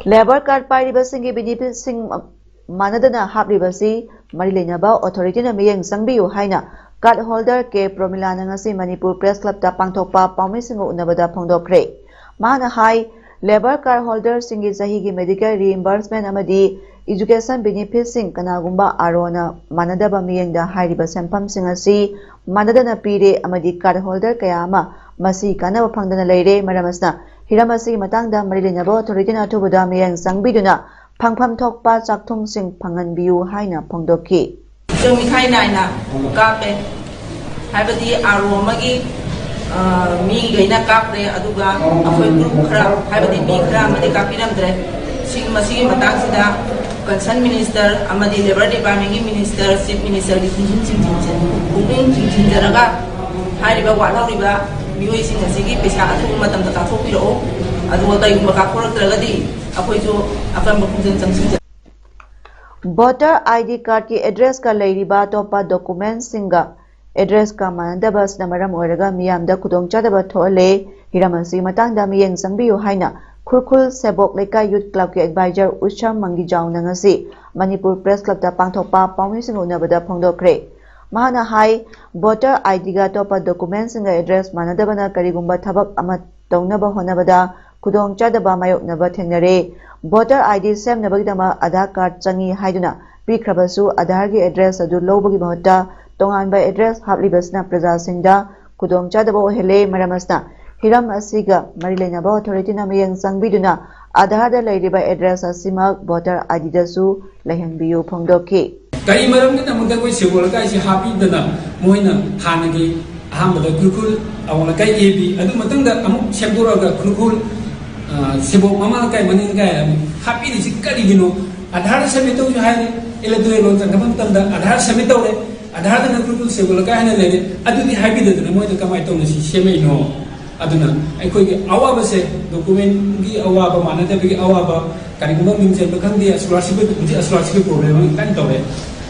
Labour card ꯄꯥꯏꯔꯤꯕꯁꯤꯡꯒꯤ benefit ꯁꯤꯡ ꯃꯥꯟꯅꯗꯅ ꯍꯥꯞꯂꯤꯕꯁꯤ ꯃꯔꯤ ꯂꯩꯅꯕ authority ꯅ ꯃꯤꯠꯌꯦꯡ ꯆꯪꯕꯤꯌꯨ ꯍꯥꯏꯅ card holder ꯀꯦ ꯄ꯭ꯔꯣꯃꯤꯂꯥꯅ ꯉꯁꯤ ꯃꯅꯤꯄꯨꯔ Press Club ꯇ ꯄꯥꯡꯊꯣꯛꯄ ꯄꯥꯎꯃꯤꯁꯤꯡꯒ ꯎꯅꯕꯗ ꯐꯣꯡꯗꯣꯛꯈ꯭ꯔꯦ꯫ ꯃꯍꯥꯛꯅ ꯍꯥꯏ, Labour card holder ꯁꯤꯡꯒꯤ ꯆꯍꯤꯒꯤ medical reimbursement ꯑꯃꯗꯤ education benefit ꯁꯤꯡ ꯀꯅꯥꯒꯨꯝꯕ ꯑꯥꯔꯣꯅ ꯃꯥꯟꯅꯗꯕ ꯃꯤꯠꯌꯦꯡꯗ ꯍꯥꯏꯔꯤꯕ ꯁꯦꯟꯐꯝꯁꯤꯡ ꯑꯁꯤ ꯃꯥꯟꯅꯗꯅ ꯄꯤꯔꯦ ꯑꯃꯗꯤ card holder ꯀꯌꯥ ꯑꯃ ꯃꯁꯤ ꯀꯥꯟꯅꯕ ꯐꯪꯗꯅ ꯂꯩꯔꯦ꯫ ꯃꯔꯝ ꯑꯁꯤꯅ ꯍꯤꯔꯝ ꯑꯁꯤꯒꯤ ꯃꯇꯥꯡꯗ ꯃꯔꯤ ꯂꯩꯅꯕ authority ꯅ ꯑꯊꯨꯕꯗ ꯃꯤꯠꯌꯦꯡ ꯆꯪꯕꯤꯗꯨꯅ ꯐꯪꯐꯝ ꯊꯣꯛꯄ ꯆꯥꯛꯊꯨꯝꯁꯤꯡ ꯐꯪꯍꯟꯕꯤꯌꯨ ꯍꯥꯏꯅ ꯐꯣꯡꯗꯣꯛꯈꯤ꯫ ꯆꯨꯝꯃꯤ, ꯊꯥꯏꯅ ꯑꯩꯅ ꯀꯥꯞꯄꯦ꯫ ꯍꯥꯏꯕꯗꯤ ꯑꯥꯔ ꯑꯣ ꯑꯃꯒꯤ ꯃꯤꯈꯩꯅ ꯀꯥꯞꯈ꯭ꯔꯦ, ꯑꯗꯨꯒ ꯑꯩꯈꯣꯏ ꯒ꯭ꯔꯨꯞ ꯈꯔ, ꯍꯥꯏꯕꯗꯤ ꯃꯤ ꯈꯔ ꯑꯃꯗꯤ ꯀꯥꯞꯄꯤꯔꯝꯗ꯭ꯔꯦ꯫ ꯁꯤ ꯃꯁꯤꯒꯤ ꯃꯇꯥꯡꯁꯤꯗ ꯀꯟꯁꯔꯟ ꯃꯤꯅꯤꯁꯇꯔ ꯑꯃꯗꯤ ꯂꯦꯕꯔ ꯗꯤꯄꯥꯔꯠꯃꯦꯟꯒꯤ ꯃꯤꯅꯤꯁꯇꯔ, ꯆꯤꯐ ꯃꯤꯅꯤꯁꯇꯔꯒꯤ ꯄꯨꯛꯅꯤꯡ ꯆꯤꯡꯁꯤꯟ- ꯄꯨꯛꯅꯤꯡ ꯆꯤꯡꯁꯤꯟꯖꯔꯒ ꯍꯥꯏꯔꯤꯕ ꯋꯥꯠꯍꯧꯔꯤꯕ ꯃꯤꯑꯣꯏꯁꯤꯡ ꯑꯁꯤꯒꯤ ꯄꯩꯁꯥ ꯑꯊꯨꯕ ꯃꯇꯝꯗ ꯀꯥꯞꯊꯣꯛꯄꯤꯔꯛꯎ꯫ ꯑꯗꯨꯒ ꯀꯔꯤꯒꯨꯝꯕ ꯀꯥꯞꯊꯣꯔꯛꯇ꯭ꯔꯒꯗꯤ ꯑꯩꯈꯣꯏꯁꯨ ꯑꯀꯟꯕ ꯈꯣꯡꯖꯪ ꯆꯪꯁꯤꯟꯖꯔꯛꯀꯅꯤ꯫ ꯚꯣꯇꯔ ꯑꯥꯏ ꯗꯤ ꯀꯥꯔꯗꯀꯤ ꯑꯦꯗ꯭ꯔꯦꯁꯀ ꯂꯩꯔꯤꯕ ꯑꯇꯣꯞꯄ ꯗꯣꯀꯨꯃꯦꯟꯠꯁꯤꯡꯒ ꯑꯦꯗ꯭ꯔꯦꯁꯀ ꯃꯥꯟꯅꯗꯕ ꯑꯁꯤꯅ ꯃꯔꯝ ꯑꯣꯏꯔꯒ ꯃꯤꯌꯥꯝꯗ ꯈꯨꯗꯣꯡꯆꯥꯗꯕ ꯊꯣꯛꯍꯜꯂꯦ꯫ ꯍꯤꯔꯝ ꯑꯁꯤꯒꯤ ꯃꯇꯥꯡꯗ ꯃꯤꯠꯌꯦꯡ ꯆꯪꯕꯤꯌꯨ ꯍꯥꯏꯅ ꯈꯨꯔꯈꯨꯜ ꯁꯦꯕꯣꯛ ꯂꯩꯀꯥꯏ ꯌꯨꯠ ꯀ꯭ꯂꯕꯀꯤ ꯑꯦꯗꯚꯥꯏꯖꯔ ꯎꯁꯥ ꯃꯪꯒꯤꯖꯥꯎꯅ ꯉꯁꯤ ꯃꯅꯤꯄꯨꯔ ꯄ꯭ꯔꯦꯁ ꯀ꯭ꯂꯕꯇ ꯄꯥꯡꯊꯣꯛꯄ ꯄꯥꯎꯃꯤꯁꯤꯡꯒ ꯎꯅꯕꯗ ꯐꯣꯡꯗꯣꯛꯈ꯭ꯔꯦ꯫ ꯃꯍꯥꯛꯅ ꯍꯥꯏ, ꯚꯣꯇꯔ ꯑꯥꯏ ꯗꯤꯒ ꯑꯇꯣꯞꯄ ꯗꯣꯀꯨꯃꯦꯟꯠꯁꯤꯡꯒ ꯑꯦꯗ꯭ꯔꯦꯁ ꯃꯥꯟꯅꯗꯕꯅ ꯀꯔꯤꯒꯨꯝꯕ ꯊꯕꯛ ꯑꯃ ꯇꯧꯅꯕ ꯍꯣꯠꯅꯕꯗ ꯈꯨꯗꯣꯡꯆꯥꯗꯕ ꯃꯥꯌꯣꯛꯅꯕ ꯊꯦꯡꯅꯔꯦ꯫ ꯚꯣꯇꯔ ꯑꯥꯏ ꯗꯤ ꯁꯦꯝꯅꯕꯒꯤꯗꯃꯛ ꯑꯥꯙꯥꯔ ꯀꯥꯔꯗ ꯆꯪꯏ ꯍꯥꯏꯗꯨꯅ ꯄꯤꯈ꯭ꯔꯕꯁꯨ ꯑꯥꯙꯥꯔꯒꯤ ꯑꯦꯗ꯭ꯔꯦꯁ ꯑꯗꯨ ꯂꯧꯕꯒꯤ ꯃꯍꯨꯠꯇ ꯇꯣꯉꯥꯟꯕ ꯑꯦꯗ꯭ꯔꯦꯁ ꯍꯥꯞꯂꯤꯕꯁꯤꯅ ꯄ꯭ꯔꯖꯥꯁꯤꯡꯗ ꯈꯨꯗꯣꯡꯆꯥꯗꯕ ꯑꯣꯏꯍꯜꯂꯦ꯫ ꯃꯔꯝ ꯑꯁꯤꯅ ꯍꯤꯔꯝ ꯑꯁꯤꯒ ꯃꯔꯤ ꯂꯩꯅꯕ ꯑꯣꯊꯣꯔꯤꯇꯤꯅ ꯃꯤꯠꯌꯦꯡ ꯆꯪꯕꯤꯗꯨꯅ ꯑꯥꯙꯥꯔꯗ ꯂꯩꯔꯤꯕ ꯑꯦꯗ꯭ꯔꯦꯁ ꯑꯁꯤꯃꯛ ꯚꯣꯇꯔ ꯑꯥꯏ ꯗꯤꯗꯁꯨ ꯂꯩꯍꯟꯕꯤꯌꯨ ꯐꯣꯡꯗꯣꯛꯈꯤ꯫ ꯀꯔꯤ ꯃꯔꯝꯒꯤꯗꯃꯛꯇ ꯑꯩꯈꯣꯏ ꯁꯦꯕꯣꯛ ꯂꯩꯀꯥꯏꯁꯤ ꯍꯥꯞꯄꯤꯗꯅ ꯃꯣꯏꯅ ꯍꯥꯟꯅꯒꯤ ꯑꯍꯥꯟꯕꯗ ꯈꯨꯔꯈꯨꯜ ꯑꯋꯥꯡ ꯂꯩꯀꯥꯏ ꯑꯦ ꯕꯤ, ꯑꯗꯨ ꯃꯇꯨꯡꯗ ꯑꯃꯨꯛ ꯁꯦꯝꯗꯣꯔꯛꯑꯒ ꯈꯨꯔꯈꯨꯜ, ꯑ, ꯁꯦꯕꯣꯛ ꯃꯃꯥ ꯂꯩꯀꯥꯏ ꯃꯅꯤꯡ ꯂꯩꯀꯥꯏ ꯑꯃꯨꯛ ꯍꯥꯞꯄꯤꯔꯤꯁꯤ ꯀꯔꯤꯒꯤꯅꯣ? ꯑꯥꯙꯥꯔ ꯁꯕꯃꯤꯠ ꯇꯧꯁꯨ ꯍꯥꯏꯔꯦ, ꯏꯂꯦꯛꯇꯣꯔꯦꯜ ꯔꯣꯜ ꯆꯪꯕ ꯃꯇꯝꯗ ꯑꯥꯙꯥꯔ ꯁꯕꯃꯤꯠ ꯇꯧꯔꯦ, ꯑꯥꯙꯥꯔꯗꯅ ꯈꯨꯔꯈꯨꯜ ꯁꯦꯕꯣꯛ ꯂꯩꯀꯥꯏ ꯍꯥꯏꯅ ꯂꯩꯔꯦ, ꯑꯗꯨꯗꯤ ꯍꯥꯏꯕꯤꯗꯗꯅ ꯃꯣꯏꯗ ꯀꯃꯥꯏꯅ ꯇꯧꯅ ꯁꯤ ꯁꯦꯝꯃꯛꯏꯅꯣ? ꯑꯗꯨꯅ ꯑꯩꯈꯣꯏꯒꯤ ꯑꯋꯥꯕꯁꯦ, ꯗꯣꯀꯨꯃꯦꯟꯒꯤ ꯑꯋꯥꯕ, ꯃꯥꯟꯅꯗꯕꯒꯤ ꯑꯋꯥꯕ, ꯀꯔꯤꯒꯨꯝꯕ ꯃꯤꯡ ꯆꯟꯕ ꯈꯪꯗꯦ, ꯁ꯭ꯀꯣꯂꯔꯁꯤꯞ, ꯍꯧꯖꯤꯛ ꯁ꯭ꯀꯣꯂꯔꯁꯤꯞꯀꯤ ꯄ꯭ꯔꯣꯕ꯭ꯂꯦꯝ ꯑꯃ ꯀꯟꯅ ꯇꯧꯔꯦ꯫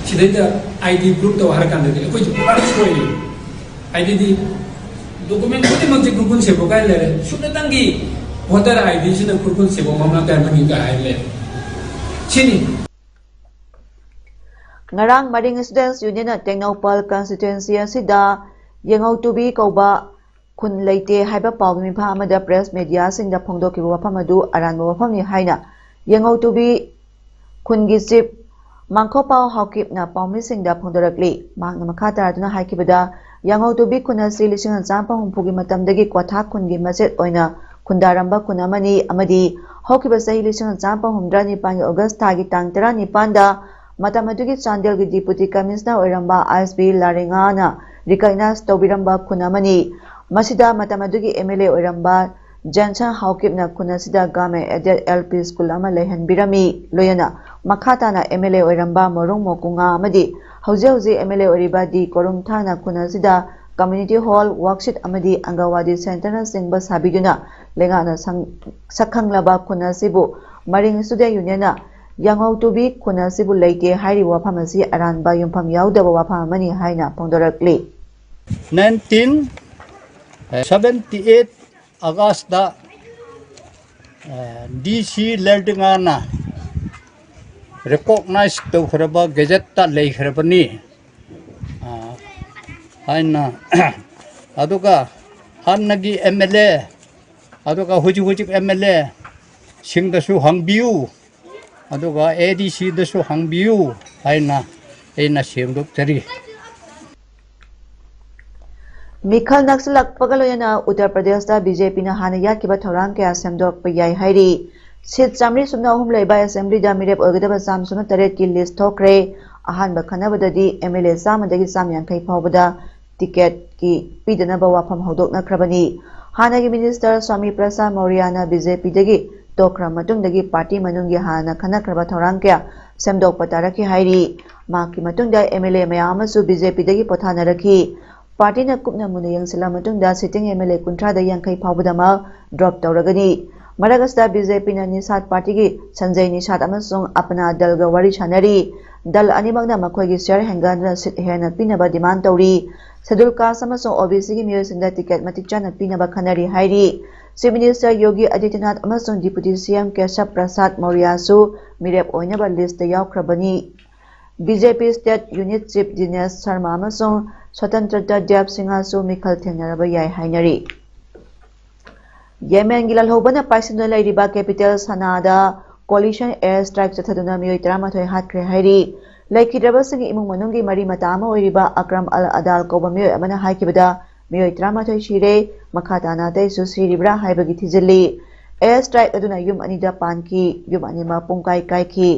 ꯁꯤꯗꯩꯗ ꯑꯥꯏ ꯗꯤ ꯄ꯭ꯔꯨꯞ ꯇꯧ ꯍꯥꯏꯔ ꯀꯥꯟꯗꯗꯤ ꯑꯩꯈꯣꯏꯁꯨ ꯄꯨꯔꯥ ꯁꯣꯏꯔꯦ꯫ ꯑꯥꯏ ꯗꯤꯗꯤ ꯗꯣꯀꯨꯃꯦꯟ ꯈꯨꯗꯤꯡꯃꯛꯁꯦ ꯈꯨꯔꯈꯨꯜ ꯁꯦꯕꯣꯛ ꯀꯥꯏ ꯂꯩꯔꯦ, ꯁꯨꯞꯅꯇꯪꯒꯤ ꯚꯣꯇꯔ ꯑꯥꯏ ꯗꯤꯁꯤꯅ ꯈꯨꯔꯈꯨꯜ ꯁꯦꯕꯣꯛ ꯃꯃꯥ ꯀꯥꯏ ꯃꯃꯤꯡ ꯀꯥꯏ ꯍꯥꯏ ꯂꯩꯔꯦ꯫ ꯁꯤꯅꯤ꯫ ꯉꯔꯥꯡ ꯃꯔꯤꯡ ꯁ꯭ꯇꯨꯗꯦꯟꯠꯁ ꯌꯨꯅꯤꯌꯟꯅ ꯇꯦꯡꯅꯧꯄꯜ ꯀꯟꯁꯇꯤꯇ꯭ꯋꯦꯟꯁꯤ ꯑꯁꯤꯗ ꯌꯦꯡꯉꯧꯇꯨꯕꯤ ꯀꯧꯕ ꯈꯨꯟ ꯂꯩꯇꯦ ꯍꯥꯏꯕ ꯄꯥꯎꯒꯤ ꯃꯤꯐꯝ ꯑꯃꯗ ꯄ꯭ꯔꯦꯁ ꯃꯦꯗꯤꯌꯥꯁꯤꯡꯗ ꯐꯣꯡꯗꯣꯛꯈꯤꯕ ꯋꯥꯐꯝ ꯑꯗꯨ ꯑꯔꯥꯟꯕ ꯋꯥꯐꯝꯅꯤ ꯍꯥꯏꯅ ꯌꯦꯡꯉꯧꯇꯨꯕꯤ ꯈꯨꯟꯒꯤ ꯆꯤꯐ ꯃꯥꯡꯈꯣꯄꯥꯎ ꯍꯥꯎꯀꯤꯞꯅ ꯄꯥꯎꯃꯤꯁꯤꯡꯗ ꯐꯣꯡꯗꯣꯔꯛꯂꯤ꯫ ꯃꯍꯥꯛꯅ ꯃꯈꯥ ꯇꯥꯔꯗꯨꯅ ꯍꯥꯏꯈꯤꯕꯗ, ꯌꯥꯉꯧꯇꯨꯕꯤ ꯈꯨꯟ ꯑꯁꯤ ꯂꯤꯁꯤꯡ ꯑꯃ ꯆꯥꯝꯃꯥꯄꯟ ꯍꯨꯝꯐꯨꯒꯤ ꯃꯇꯝꯗꯒꯤ ꯀ꯭ꯋꯥꯊꯥ ꯈꯨꯟꯒꯤ ꯃꯆꯦꯠ ꯑꯣꯏꯅ ꯈꯨꯟꯗꯥꯔꯝꯕ ꯈꯨꯟ ꯑꯃꯅꯤ ꯑꯃꯗꯤ ꯍꯧꯈꯤꯕ ꯆꯍꯤ ꯂꯤꯁꯤꯡ ꯑꯃ ꯆꯥꯝꯃꯥꯄꯟ ꯍꯨꯝꯐꯨꯇꯔꯥ ꯅꯤꯄꯥꯟꯒꯤ ꯑꯣꯒꯁ ꯊꯥꯒꯤ ꯇꯥꯡ ꯇꯔꯥꯅꯤꯄꯥꯟꯗ ꯃꯇꯝ ꯑꯗꯨꯒꯤ ꯆꯥꯟꯗꯦꯜꯒꯤ ꯗꯤꯄꯨꯇꯤ ꯀꯃꯤꯁꯅꯔ ꯑꯣꯏꯔꯝꯕ ꯑꯥꯏ ꯑꯦꯁ ꯕꯤ ꯂꯥꯔꯦꯉꯥꯅ ꯔꯤꯀꯒꯅꯥꯏꯖ ꯇꯧꯕꯤꯔꯝꯕ ꯈꯨꯟ ꯑꯃꯅꯤ꯫ ꯃꯁꯤꯗ ꯃꯇꯝ ꯑꯗꯨꯒꯤ ꯑꯦꯝ ꯑꯦꯜ ꯑꯦ ꯑꯣꯏꯔꯝꯕ ꯖꯦꯟꯁꯟ ꯍꯥꯎꯀꯤꯞꯅ ꯈꯨꯟ ꯑꯁꯤꯗ government aided L P school ꯑꯃ ꯂꯩꯍꯟꯕꯤꯔꯝꯃꯤ꯫ ꯂꯣꯏꯅꯅ ꯃꯈꯥ ꯇꯥꯅ ꯑꯦꯝ ꯑꯦꯜ ꯑꯦ ꯑꯣꯏꯔꯝꯕ ꯃꯣꯔꯨꯡ ꯃꯣꯀꯨꯉꯥ ꯑꯃꯗꯤ ꯍꯧꯖꯤꯛ ꯍꯧꯖꯤꯛ ꯑꯦꯝ ꯑꯦꯜ ꯑꯦ ꯑꯣꯏꯔꯤꯕ ꯗꯤ ꯀꯣꯔꯨꯝꯊꯥꯡꯅ ꯈꯨꯟ ꯑꯁꯤꯗ ꯀꯝꯃ꯭ꯌꯨꯅꯤꯇꯤ ꯍꯣꯜ, ꯋꯥꯔꯛꯁꯤꯠ ꯑꯃꯗꯤ ꯑꯪꯒꯟꯋꯥꯗꯤ ꯁꯦꯟꯇꯔꯅꯆꯤꯡꯕ ꯁꯥꯕꯤꯗꯨꯅ ꯂꯩꯉꯥꯛꯅ ꯁꯪ-, ꯁꯛꯈꯪꯂꯕ ꯈꯨꯟ ꯑꯁꯤꯕꯨ ꯃꯔꯤꯡ ꯁ꯭ꯇꯨꯗꯦꯟꯠ ꯌꯨꯅꯤꯌꯟꯅ ꯌꯥꯡꯉꯧ ꯇꯨꯕꯤ ꯈꯨꯟ ꯑꯁꯤꯕꯨ ꯂꯩꯇꯦ ꯍꯥꯏꯔꯤꯕ ꯋꯥꯐꯝ ꯑꯁꯤ ꯑꯔꯥꯟꯕ ꯌꯨꯝꯐꯝ ꯌꯥꯎꯗꯕ ꯋꯥꯐꯝ ꯑꯃꯅꯤ ꯍꯥꯏꯅ ꯐꯣꯡꯗꯣꯔꯛꯂꯤ꯫ ꯅꯥꯏꯟꯇꯤꯟ ꯁꯕꯦꯟꯇꯤ ꯑꯩꯠ ꯑꯥꯒꯁꯇ ꯗꯤ ꯁꯤ ꯂꯦꯜꯗꯤꯉꯥꯅ ꯔꯤꯀꯣꯛꯅꯥꯏꯖ ꯇꯧꯈ꯭ꯔꯕ ꯒꯦꯖꯦꯠꯇ ꯂꯩꯈ꯭ꯔꯕꯅꯤ꯫ ꯑ, ꯍꯥꯏꯅ ꯑꯗꯨꯒ ꯍꯥꯟꯅꯒꯤ ꯑꯦꯝ ꯑꯦꯜ ꯑꯦ ꯑꯗꯨꯒ ꯍꯧꯖꯤꯛ ꯍꯧꯖꯤꯛ ꯑꯦꯝ ꯑꯦꯜ ꯑꯦꯁꯤꯡꯗꯁꯨ ꯍꯪꯕꯤꯌꯨ, ꯑꯗꯨꯒ ꯑꯦ ꯗꯤ ꯁꯤꯗꯁꯨ ꯍꯪꯕꯤꯌꯨ ꯍꯥꯏꯅ ꯑꯩꯅ ꯁꯦꯡꯗꯣꯛꯆꯔꯤ꯫ ꯃꯤꯈꯜ ꯅꯛꯁꯤꯜꯂꯛꯄꯒ ꯂꯣꯏꯅꯅ ꯎꯠꯇꯔ ꯄ꯭ꯔꯗꯦꯁꯇ ꯕꯤ ꯖꯦ ꯄꯤꯅ ꯍꯥꯟꯅ ꯌꯥꯠꯈꯤꯕ ꯊꯧꯔꯥꯡ ꯀꯌꯥ ꯁꯦꯝꯗꯣꯛꯄ ꯌꯥꯏ ꯍꯥꯏꯔꯤ꯫ ꯁꯤꯠ ꯆꯥꯃꯔꯤ ꯁꯨꯞꯅ ꯑꯍꯨꯝ ꯂꯩꯕ ꯑꯦꯁꯦꯝꯕ꯭ꯂꯤꯗ ꯃꯤꯔꯦꯞ ꯑꯣꯏꯒꯗꯕ ꯆꯥꯝꯃ ꯁꯨꯞꯅ ꯇꯔꯦꯠꯀꯤ ꯂꯤꯁ ꯊꯣꯛꯈ꯭ꯔꯦ꯫ ꯑꯍꯥꯟꯕ ꯈꯟꯅꯕꯗꯗꯤ ꯑꯦꯝ ꯑꯦꯜ ꯑꯦ ꯆꯥꯝꯃꯗꯒꯤ ꯆꯥꯝꯃ ꯌꯥꯡꯈꯩ ꯐꯥꯎꯕꯗ ꯇꯤꯀꯦꯠꯀꯤ ꯄꯤꯗꯅꯕ ꯋꯥꯐꯝ ꯍꯧꯗꯣꯛꯅꯈ꯭ꯔꯕꯅꯤ꯫ ꯍꯥꯟꯅꯒꯤ ꯃꯤꯅꯤꯁꯇꯔ ꯁ꯭ꯋꯥꯃꯤ ꯄ꯭ꯔꯁꯥꯗ ꯃꯧꯔꯤꯌꯥꯅ ꯕꯤ ꯖꯦ ꯄꯤꯗꯒꯤ ꯇꯣꯛꯈ꯭ꯔ ꯃꯇꯨꯡꯗꯒꯤ ꯄꯥꯔꯇꯤ ꯃꯅꯨꯡꯒꯤ ꯍꯥꯟꯅ ꯈꯟꯅꯈ꯭ꯔꯕ ꯊꯧꯔꯥꯡ ꯀꯌꯥ ꯁꯦꯝꯗꯣꯛꯄ ꯇꯥꯔꯛꯈꯤ ꯍꯥꯏꯔꯤ꯫ ꯃꯍꯥꯛꯀꯤ ꯃꯇꯨꯡꯗ ꯑꯦꯝ ꯑꯦꯜ ꯑꯦ ꯃꯌꯥꯝ ꯑꯃꯁꯨ ꯕꯤ ꯖꯦ ꯄꯤꯗꯒꯤ ꯄꯣꯊꯥꯅꯔꯛꯈꯤ꯫ ꯄꯥꯔꯇꯤꯅ ꯀꯨꯞꯅ ꯃꯨꯟꯅ ꯌꯦꯡꯁꯤꯜꯂ ꯃꯇꯨꯡꯗ ꯁꯤꯇꯤꯡ ꯑꯦꯝ ꯑꯦꯜ ꯑꯦ ꯀꯨꯟꯊ꯭ꯔꯥꯗ ꯌꯥꯡꯈꯩ ꯐꯥꯎꯕꯗꯃꯛ ꯗ꯭ꯔꯣꯞ ꯇꯧꯔꯒꯅꯤ꯫ ꯃꯔꯛ ꯑꯁꯤꯗ ꯕꯤ ꯖꯦ ꯄꯤꯅ ꯅꯤꯁꯥꯠ ꯄꯥꯔꯇꯤꯒꯤ ꯁꯟꯖꯌ ꯅꯤꯁꯥꯠ ꯑꯃꯁꯨꯡ ꯑꯄꯅꯥ ꯗꯜꯒ ꯋꯥꯔꯤ ꯁꯥꯟꯅꯔꯤ꯫ ꯗꯜ ꯑꯅꯤꯃꯛꯅ ꯃꯈꯣꯏꯒꯤ ꯁꯤꯌꯥꯔ ꯍꯦꯟꯒꯠꯍꯟꯗꯨꯅ ꯁꯤꯠ ꯍꯦꯟꯅ ꯄꯤꯅꯕ ꯗꯤꯃꯥꯟ ꯇꯧꯔꯤ꯫ ꯁꯦꯗꯨꯜ ꯀꯥꯁ ꯑꯃꯁꯨꯡ ꯑꯣ ꯕꯤ ꯁꯤꯒꯤ ꯃꯤꯑꯣꯏꯁꯤꯡꯗ ꯇꯤꯀꯦꯠ ꯃꯇꯤꯛ ꯆꯥꯅ ꯄꯤꯅꯕ ꯈꯟꯅꯔꯤ ꯍꯥꯏꯔꯤ꯫ ꯆꯤꯐ ꯃꯤꯅꯤꯁꯇꯔ ꯌꯣꯒꯤ ꯑꯗꯤꯇ꯭ꯌꯅꯥꯊ ꯑꯃꯁꯨꯡ ꯗꯤꯄꯨꯇꯤ ꯁꯤ ꯑꯦꯝ ꯀꯦꯁꯕ ꯄ꯭ꯔꯁꯥꯗ ꯃꯧꯔꯤꯌꯥꯁꯨ ꯃꯤꯔꯦꯞ ꯑꯣꯏꯅꯕ ꯂꯤꯁꯇ ꯌꯥꯎꯈ꯭ꯔꯕꯅꯤ꯫ ꯕꯤ ꯖꯦ ꯄꯤ ꯁ꯭ꯇꯦꯠ ꯌꯨꯅꯤꯠ ꯆꯤꯐ ꯗꯤꯅꯦꯁ ꯁꯔꯃ ꯑꯃꯁꯨꯡ ꯁ꯭ꯋꯇꯟꯇ꯭ꯔꯇꯥ ꯗꯦꯕ ꯁꯤꯡꯍꯁꯨ ꯃꯤꯈꯜ ꯊꯦꯡꯅꯔꯕ ꯌꯥꯏ ꯍꯥꯏꯅꯔꯤ꯫ ꯌꯦꯃꯦꯟꯒꯤ ꯂꯥꯜꯍꯧꯕꯅ ꯄꯥꯏꯁꯤꯟꯗꯨꯅ ꯂꯩꯔꯤꯕ ꯀꯦꯄꯤꯇꯦꯜ ꯁꯅꯥꯗ ꯀꯣꯂꯤꯁꯟ ꯑꯦꯌꯔ ꯁ꯭ꯇ꯭ꯔꯥꯏꯛ ꯆꯠꯊꯗꯨꯅ ꯃꯤꯑꯣꯏ ꯇꯔꯥꯃꯥꯊꯣꯏ ꯍꯥꯠꯈ꯭ꯔꯦ ꯍꯥꯏꯔꯤ꯫ ꯂꯩꯈꯤꯗ꯭ꯔꯕꯁꯤꯡꯒꯤ ꯏꯃꯨꯡ ꯃꯅꯨꯡꯒꯤ ꯃꯔꯤ ꯃꯇꯥ ꯑꯃ ꯑꯣꯏꯔꯤꯕ ꯑꯀ꯭ꯔꯝ ꯑꯜ ꯑꯗꯥꯜ ꯀꯧꯕ ꯃꯤꯑꯣꯏ ꯑꯃꯅ ꯍꯥꯏꯈꯤꯕꯗ, ꯃꯤꯑꯣꯏ ꯇꯔꯥꯃꯥꯊꯣꯏ ꯁꯤꯔꯦ, ꯃꯈꯥ ꯇꯥꯅ ꯑꯇꯩꯁꯨ ꯁꯤꯔꯤꯕ꯭ꯔꯥ ꯍꯥꯏꯕꯒꯤ ꯊꯤꯖꯤꯜꯂꯤ꯫ ꯑꯦꯌꯔ ꯁ꯭ꯇ꯭ꯔꯥꯏꯛ ꯑꯗꯨꯅ ꯌꯨꯝ ꯑꯅꯤꯗ ꯄꯥꯟꯈꯤ, ꯌꯨꯝ ꯑꯅꯤꯃꯛ ꯄꯨꯡꯀꯥꯏ ꯀꯥꯏꯈꯤ꯫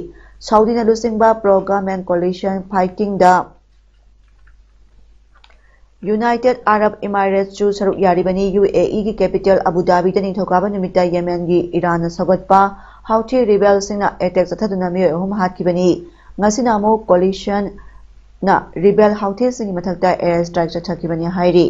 ꯁꯥꯎꯗꯤꯅ ꯂꯨꯆꯤꯡꯕ ꯄ꯭ꯔꯣ ꯒꯚꯔꯟꯃꯦꯟꯠ ꯀꯣꯂꯤꯁꯟ ꯐꯥꯏꯇꯤꯡꯗ United Arab Emirates ꯁꯨ ꯁꯔꯨꯛ ꯌꯥꯔꯤꯕꯅꯤ꯫ UAE ꯒꯤ capital Abu Dhabi ꯗ ꯅꯤꯡꯊꯧꯀꯥꯕ ꯅꯨꯃꯤꯠꯇ Yemen ꯒꯤ Iran ꯅ ꯁꯧꯒꯠꯄ Houthi rebel ꯁꯤꯡꯅ attack ꯆꯠꯊꯗꯨꯅ ꯃꯤꯑꯣꯏ ꯑꯍꯨꯝ ꯍꯥꯠꯈꯤꯕꯅꯤ꯫ ꯉꯁꯤꯅ ꯑꯃꯨꯛ coalition ꯅ rebel Houthi ꯁꯤꯡꯒꯤ ꯃꯊꯛꯇ air strike ꯆꯠꯊꯈꯤꯕꯅꯤ ꯍꯥꯏꯔꯤ꯫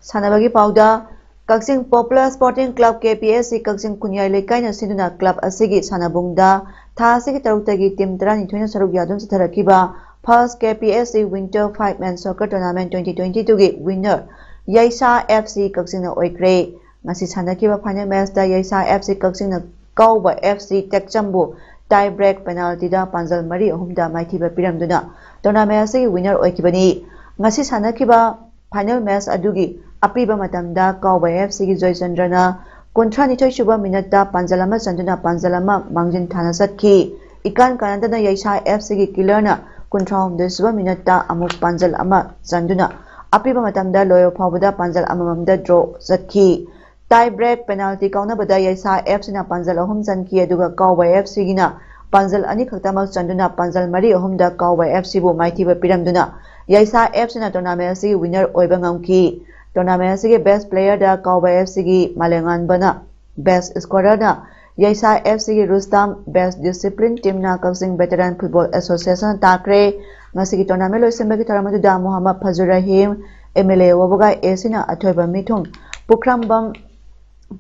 ꯁꯥꯟꯅꯕꯒꯤ ꯄꯥꯎꯗ, ꯀꯛꯆꯤꯡ Popular Sporting Club, KPSC, ꯀꯛꯆꯤꯡ ꯈꯨꯟꯌꯥꯏ ꯂꯩꯀꯥꯏꯅ ꯁꯤꯟꯗꯨꯅ club ꯑꯁꯤꯒꯤ ꯁꯥꯟꯅꯕꯨꯡꯗ ꯊꯥ ꯑꯁꯤꯒꯤ ꯇꯔꯨꯛꯇꯒꯤ team ꯇꯔꯥꯅꯤꯊꯣꯏꯅ ꯁꯔꯨꯛ ꯌꯥꯗꯨꯅ ꯆꯠꯊꯔꯛꯈꯤꯕ First KPSC Winter Five Man Soccer Tournament twenty twenty-two ꯒꯤ winner ꯌꯥꯏꯁꯥ FC ꯀꯛꯆꯤꯡꯅ ꯑꯣꯏꯈ꯭ꯔꯦ꯫ ꯉꯁꯤ ꯁꯥꯟꯅꯈꯤꯕ final match ꯇ ꯌꯥꯏꯁꯥ FC ꯀꯛꯆꯤꯡꯅ ꯀꯥꯎꯕ FC ꯇꯦꯛꯆꯝꯕꯨ tie break penalty ꯗ ꯄꯥꯟꯖꯜ ꯃꯔꯤ ꯑꯍꯨꯝꯗ ꯃꯥꯏꯊꯤꯕ ꯄꯤꯔꯝꯗꯨꯅ tournament ꯑꯁꯤꯒꯤ winner ꯑꯣꯏꯈꯤꯕꯅꯤ꯫ ꯉꯁꯤ ꯁꯥꯟꯅꯈꯤꯕ final match ꯑꯗꯨꯒꯤ ꯑꯄꯤꯕ ꯃꯇꯝꯗ ꯀꯥꯎꯕ FC ꯒꯤ ꯖꯣꯏꯆꯟꯗ꯭ꯔꯅ ꯀꯨꯟꯊ꯭ꯔꯥꯅꯤꯊꯣꯏ ꯁꯨꯕ minute ꯇ ꯄꯥꯟꯖꯜ ꯑꯃ ꯆꯟꯗꯨꯅ ꯄꯥꯟꯖꯜ ꯑꯃ ꯃꯥꯡꯖꯤꯟ ꯊꯥꯅ ꯆꯠꯈꯤ꯫ ꯏꯀꯥꯟ ꯀꯥꯟꯅꯗꯅ ꯌꯥꯏꯁꯥ FC ꯒꯤ Killer ꯅ ꯀꯨꯟꯊ꯭ꯔꯥꯍꯨꯝꯗꯣꯏ ꯁꯨꯕ minute ꯇ ꯑꯃꯨꯛ ꯄꯥꯟꯖꯜ ꯑꯃ ꯆꯟꯗꯨꯅ ꯑꯄꯤꯕ ꯃꯇꯝꯗ ꯂꯣꯏꯕ ꯐꯥꯎꯕꯗ ꯄꯥꯟꯖꯜ ꯑꯃꯃꯝꯗ draw ꯆꯠꯈꯤ꯫ Tie break penalty ꯀꯥꯎꯅꯕꯗ ꯌꯥꯏꯁꯥ FC ꯅ ꯄꯥꯟꯖꯜ ꯑꯍꯨꯝ ꯆꯟꯈꯤ, ꯑꯗꯨꯒ ꯀꯥꯎꯕ FC ꯒꯤꯅ ꯄꯥꯟꯖꯜ ꯑꯅꯤ ꯈꯛꯇꯃꯛ ꯆꯟꯗꯨꯅ ꯄꯥꯟꯖꯜ ꯃꯔꯤ ꯑꯍꯨꯝꯗ ꯀꯥꯎꯕ FC ꯕꯨ ꯃꯥꯏꯊꯤꯕ ꯄꯤꯔꯝꯗꯨꯅ ꯌꯥꯏꯁꯥ FC ꯅ tournament ꯑꯁꯤꯒꯤ winner ꯑꯣꯏꯕ ꯉꯝꯈꯤ꯫ Tournament ꯑꯁꯤꯒꯤ best player ꯗ ꯀꯥꯎꯕ FC ꯒꯤ ꯃꯥꯂꯦꯉꯥꯟꯕꯅ, best scorer ꯅ ꯌꯥꯏꯁꯥ FC ꯒꯤ ꯔꯨꯁꯇꯥꯝ, best discipline team ꯅ ꯀꯛꯆꯤꯡ Veteran Football Association ꯇꯥꯈ꯭ꯔꯦ꯫ ꯉꯁꯤꯒꯤ tournament ꯂꯣꯏꯁꯤꯟꯕꯒꯤ ꯊꯧꯔꯝ ꯑꯗꯨꯗ ꯃꯣꯍꯝꯃꯗ ꯐꯖꯨꯔ ꯔꯍꯤꯝ, MLA ꯋꯥꯕꯒꯥꯏ AC ꯅ ꯑꯊꯣꯏꯕ ꯃꯤꯊꯨꯡ, ꯄꯨꯈ꯭ꯔꯝꯕꯝ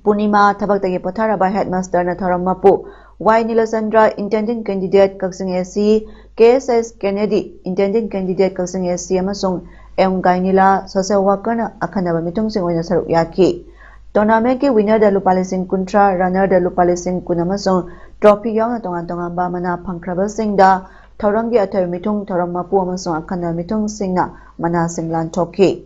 ꯄꯨꯔꯅꯤꯃꯥ ꯊꯕꯛꯇꯒꯤ ꯄꯣꯊꯥꯔꯕ headmaster ꯅ ꯊꯧꯔꯝ ꯃꯄꯨ ꯋꯥꯏ ꯅꯤꯂꯆꯟꯗ꯭ꯔ, intending candidate ꯀꯛꯆꯤꯡ AC, K S S Kennedy, intending candidate ꯀꯛꯆꯤꯡ AC, ꯑꯃꯁꯨꯡ M ꯒꯥꯏꯅꯤꯂꯥ, social worker ꯅ ꯑꯈꯟꯅꯕ ꯃꯤꯊꯨꯡꯁꯤꯡ ꯑꯣꯏꯅ ꯁꯔꯨꯛ ꯌꯥꯈꯤ꯫ Tournament ꯀꯤ winner ꯗ ꯂꯨꯄꯥ ꯂꯤꯁꯤꯡ ꯀꯨꯟꯊ꯭ꯔꯥ, runner ꯗ ꯂꯨꯄꯥ ꯂꯤꯁꯤꯡ ꯀꯨꯟ ꯑꯃꯁꯨꯡ trophy ꯌꯥꯎꯅ ꯇꯣꯉꯥꯟ ꯇꯣꯉꯥꯟꯕ ꯃꯅꯥ ꯐꯪꯈ꯭ꯔꯕꯁꯤꯡꯗ ꯊꯧꯔꯝꯒꯤ ꯑꯊꯣꯏꯕ ꯃꯤꯊꯨꯡ, ꯊꯧꯔꯝ ꯃꯄꯨ ꯑꯃꯁꯨꯡ ꯑꯈꯟꯅꯕ ꯃꯤꯊꯨꯡꯁꯤꯡꯅ ꯃꯅꯥꯁꯤꯡ ꯂꯥꯟꯊꯣꯛꯈꯤ꯫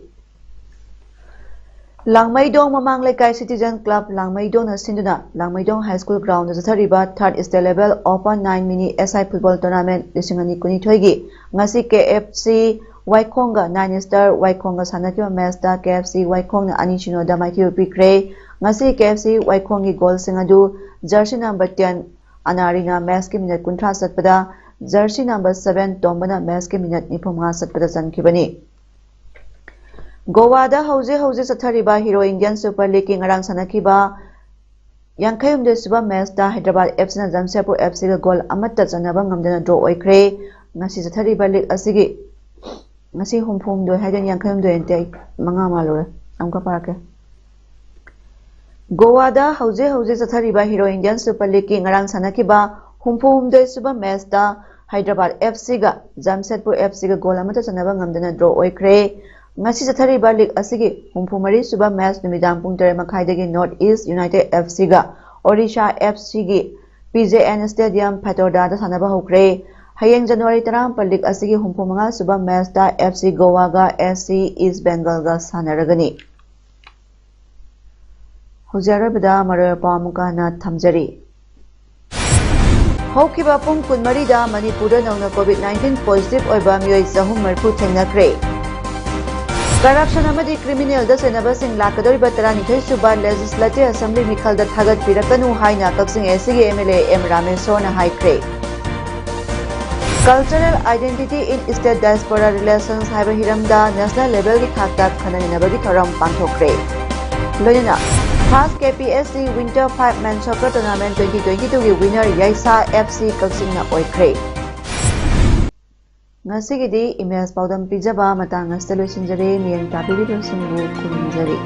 ꯂꯥꯡꯃꯩꯗꯣꯡ ꯃꯃꯥꯡ ꯂꯩꯀꯥꯏ Citizen Club ꯂꯥꯡꯃꯩꯗꯣꯡꯅ ꯁꯤꯟꯗꯨꯅ ꯂꯥꯡꯃꯩꯗꯣꯡ High School ground ꯗ ꯆꯠꯊꯔꯤꯕ third state level open nine mini SI football tournament ꯂꯤꯁꯤꯡ ꯑꯅꯤ ꯀꯨꯟꯅꯤꯊꯣꯏꯒꯤ ꯉꯁꯤ KFC ꯋꯥꯏꯈꯣꯡꯒ Nine Star ꯋꯥꯏꯈꯣꯡꯒ ꯁꯥꯟꯅꯈꯤꯕ match ꯇ KFC ꯋꯥꯏꯈꯣꯡꯅ ꯑꯅꯤ ꯁꯤꯅꯣꯗ ꯃꯥꯏꯊꯤꯕ ꯄꯤꯈ꯭ꯔꯦ꯫ ꯉꯁꯤ KFC ꯋꯥꯏꯈꯣꯡꯒꯤ goal ꯁꯤꯡ ꯑꯗꯨ jersey number ten ꯑꯅꯥꯔꯤꯅ match ꯀꯤ minute ꯀꯨꯟꯊ꯭ꯔꯥ ꯆꯠꯄꯗ ꯖꯔꯁꯤ ꯅꯝꯕꯔ ꯁꯚꯦꯟ ꯇꯣꯝꯕꯅ ꯃꯦꯆꯀꯤ ꯃꯤꯅꯠ ꯅꯤꯐꯨ ꯃꯉꯥ ꯆꯠꯄꯗ ꯆꯟꯈꯤꯕꯅꯤ꯫ ꯒꯣꯋꯥꯗ ꯍꯧꯖꯤꯛ ꯍꯧꯖꯤꯛ ꯆꯠꯊꯔꯤꯕ ꯍꯤꯔꯣ ꯏꯟꯗꯤꯌꯟ ꯁꯨꯄꯔ ꯂꯤꯒꯀꯤ ꯉꯔꯥꯡ ꯁꯥꯟꯅꯈꯤꯕ ꯌꯥꯡꯈꯩ ꯍꯨꯝꯗꯣꯏ ꯁꯨꯕ ꯃꯦꯆꯇ ꯍꯥꯏꯗ꯭ꯔꯕꯥꯗ ꯑꯦꯐ ꯁꯤꯅ ꯖꯝꯁꯦꯗꯄꯨꯔ ꯑꯦꯐ ꯁꯤꯒ ꯒꯣꯜ ꯑꯃꯠꯇ ꯆꯟꯅꯕ ꯉꯝꯗꯅ ꯗ꯭ꯔꯣ ꯑꯣꯏꯈ꯭ꯔꯦ꯫ ꯉꯁꯤ ꯆꯠꯊꯔꯤꯕ ꯂꯤꯒ ꯑꯁꯤꯒꯤ, ꯉꯁꯤ ꯍꯨꯝꯐꯨ ꯍꯨꯝꯗꯣꯏ ꯍꯥꯏꯗꯣꯏꯅꯤ, ꯌꯥꯡꯈꯩ ꯍꯨꯝꯗꯣꯏ ꯅꯠꯇꯦ, ꯑꯩ ꯃꯉꯥ ꯃꯥꯜꯂꯨꯔꯦ꯫ ꯑꯃꯨꯛꯀ ꯄꯥꯔꯛꯀꯦ꯫ ꯒꯣꯋꯥꯗ ꯍꯧꯖꯤꯛ ꯍꯧꯖꯤꯛ ꯆꯠꯊꯔꯤꯕ ꯍꯤꯔꯣ ꯏꯟꯗꯤꯌꯟ ꯁꯨꯄꯔ ꯂꯤꯒꯀꯤ ꯉꯔꯥꯡ ꯁꯥꯟꯅꯈꯤꯕ ꯍꯨꯝꯐꯨ ꯍꯨꯝꯗꯣꯏ ꯁꯨꯕ ꯃꯦꯆꯇ ꯍꯥꯏꯗ꯭ꯔꯕꯥꯗ ꯑꯦꯐ ꯁꯤꯒ ꯖꯝꯁꯦꯗꯄꯨꯔ ꯑꯦꯐ ꯁꯤꯒ ꯒꯣꯜ ꯑꯃꯠꯇ ꯆꯟꯅꯕ ꯉꯝꯗꯅ ꯗ꯭ꯔꯣ ꯑꯣꯏꯈ꯭ꯔꯦ꯫ ꯉꯁꯤ ꯆꯠꯊꯔꯤꯕ ꯂꯤꯒ ꯑꯁꯤꯒꯤ ꯍꯨꯝꯐꯨ ꯃꯔꯤ ꯁꯨꯕ ꯃꯦꯆ ꯅꯨꯃꯤꯗꯥꯡ ꯄꯨꯡ ꯇꯔꯦꯠ ꯃꯈꯥꯏꯗꯒꯤ ꯅꯣꯔꯠ ꯏꯁ ꯌꯨꯅꯥꯏꯇꯦꯗ ꯑꯦꯐ ꯁꯤꯒ ꯑꯣꯔꯤꯁꯥ ꯑꯦꯐ ꯁꯤꯒꯤ ꯄꯤ ꯖꯦ ꯑꯦꯟ ꯁ꯭ꯇꯦꯗꯤꯌꯝ ꯐꯦꯇꯣꯔꯗꯥꯗ ꯁꯥꯟꯅꯕ ꯍꯧꯈ꯭ꯔꯦ꯫ ꯍꯌꯦꯡ ꯖꯅꯋꯥꯔꯤ ꯇꯔꯥꯃꯥꯄꯜ ꯂꯤꯒ ꯑꯁꯤꯒꯤ ꯍꯨꯝꯐꯨ ꯃꯉꯥ ꯁꯨꯕ ꯃꯦꯆꯇ ꯑꯦꯐ ꯁꯤ ꯒꯣꯋꯥꯒ ꯑꯦꯐ ꯁꯤ ꯏꯁ ꯕꯦꯡꯒꯜꯒ ꯁꯥꯟꯅꯔꯒꯅꯤ꯫ ꯍꯧꯖꯤꯛ ꯑꯔꯣꯏꯕꯗ ꯃꯔꯨꯑꯣꯏꯕ ꯄꯥꯎ ꯑꯃꯨꯛꯀ ꯍꯟꯅ ꯊꯝꯖꯔꯤ꯫ ꯍꯧꯈꯤꯕ ꯄꯨꯡ ꯀꯨꯟꯃꯔꯤꯗ ꯃꯅꯤꯄꯨꯔꯗ ꯅꯧꯅ ꯀꯣꯚꯤꯗ ꯅꯥꯏꯟꯇꯤꯟ ꯄꯣꯖꯤꯇꯤꯚ ꯑꯣꯏꯕ ꯃꯤꯑꯣꯏ ꯆꯍꯨꯝ ꯃꯔꯤꯐꯨ ꯊꯦꯡꯅꯈ꯭ꯔꯦ꯫ ꯀꯔꯞꯁꯟ ꯑꯃꯗꯤ ꯀ꯭ꯔꯤꯃꯤꯅꯦꯜꯗ ꯆꯩꯅꯕꯁꯤꯡ ꯂꯥꯛꯀꯗꯧꯔꯤꯕ ꯇꯔꯥꯅꯤꯊꯣꯏ ꯁꯨꯕ ꯂꯦꯖꯤꯁꯂꯦꯇꯤꯚ ꯑꯦꯁꯦꯝꯕ꯭ꯂꯤ ꯃꯤꯈꯜꯗ ꯊꯥꯒꯠꯄꯤꯔꯛꯀꯅꯨ ꯍꯥꯏꯅ ꯀꯛꯆꯤꯡ ꯑꯦ ꯁꯤꯒꯤ ꯑꯦꯝ ꯑꯦꯜ ꯑꯦ ꯑꯦꯝ ꯔꯥꯃꯦꯁꯣꯔꯅ ꯍꯥꯏꯈ꯭ꯔꯦ꯫ Cultural Identity in State Diaspora Relations ꯍꯥꯏꯕ ꯍꯤꯔꯝꯗ ꯅꯦꯁꯅꯦꯜ ꯂꯦꯚꯦꯜꯒꯤ ꯊꯥꯛꯇ ꯈꯟꯅ ꯅꯩꯅꯕꯒꯤ ꯊꯧꯔꯝ ꯄꯥꯡꯊꯣꯛꯈ꯭ꯔꯦ꯫ ꯂꯣꯏꯅꯅ ꯐꯥꯔꯁ ꯀꯦ P S C winter five men soccer tournament twenty twenty ꯇꯨꯒꯤ ꯋꯤꯟꯅꯔ ꯌꯥꯏꯁꯥ ꯑꯦꯐ ꯁꯤ ꯀꯛꯆꯤꯡꯅ ꯑꯣꯏꯈ꯭ꯔꯦ꯫ ꯉꯁꯤꯒꯤꯗꯤ ꯏꯃꯦꯖ ꯄꯥꯎꯗꯝ ꯄꯤꯖꯕ ꯃꯇꯥꯡ ꯑꯁꯤꯗ ꯂꯣꯏꯁꯤꯟꯖꯔꯦ꯫ ꯃꯤꯠꯌꯦꯡ ꯇꯥꯕꯤꯔꯤꯕꯁꯤꯡꯕꯨ ꯈꯨꯔꯨꯝꯖꯔꯤ꯫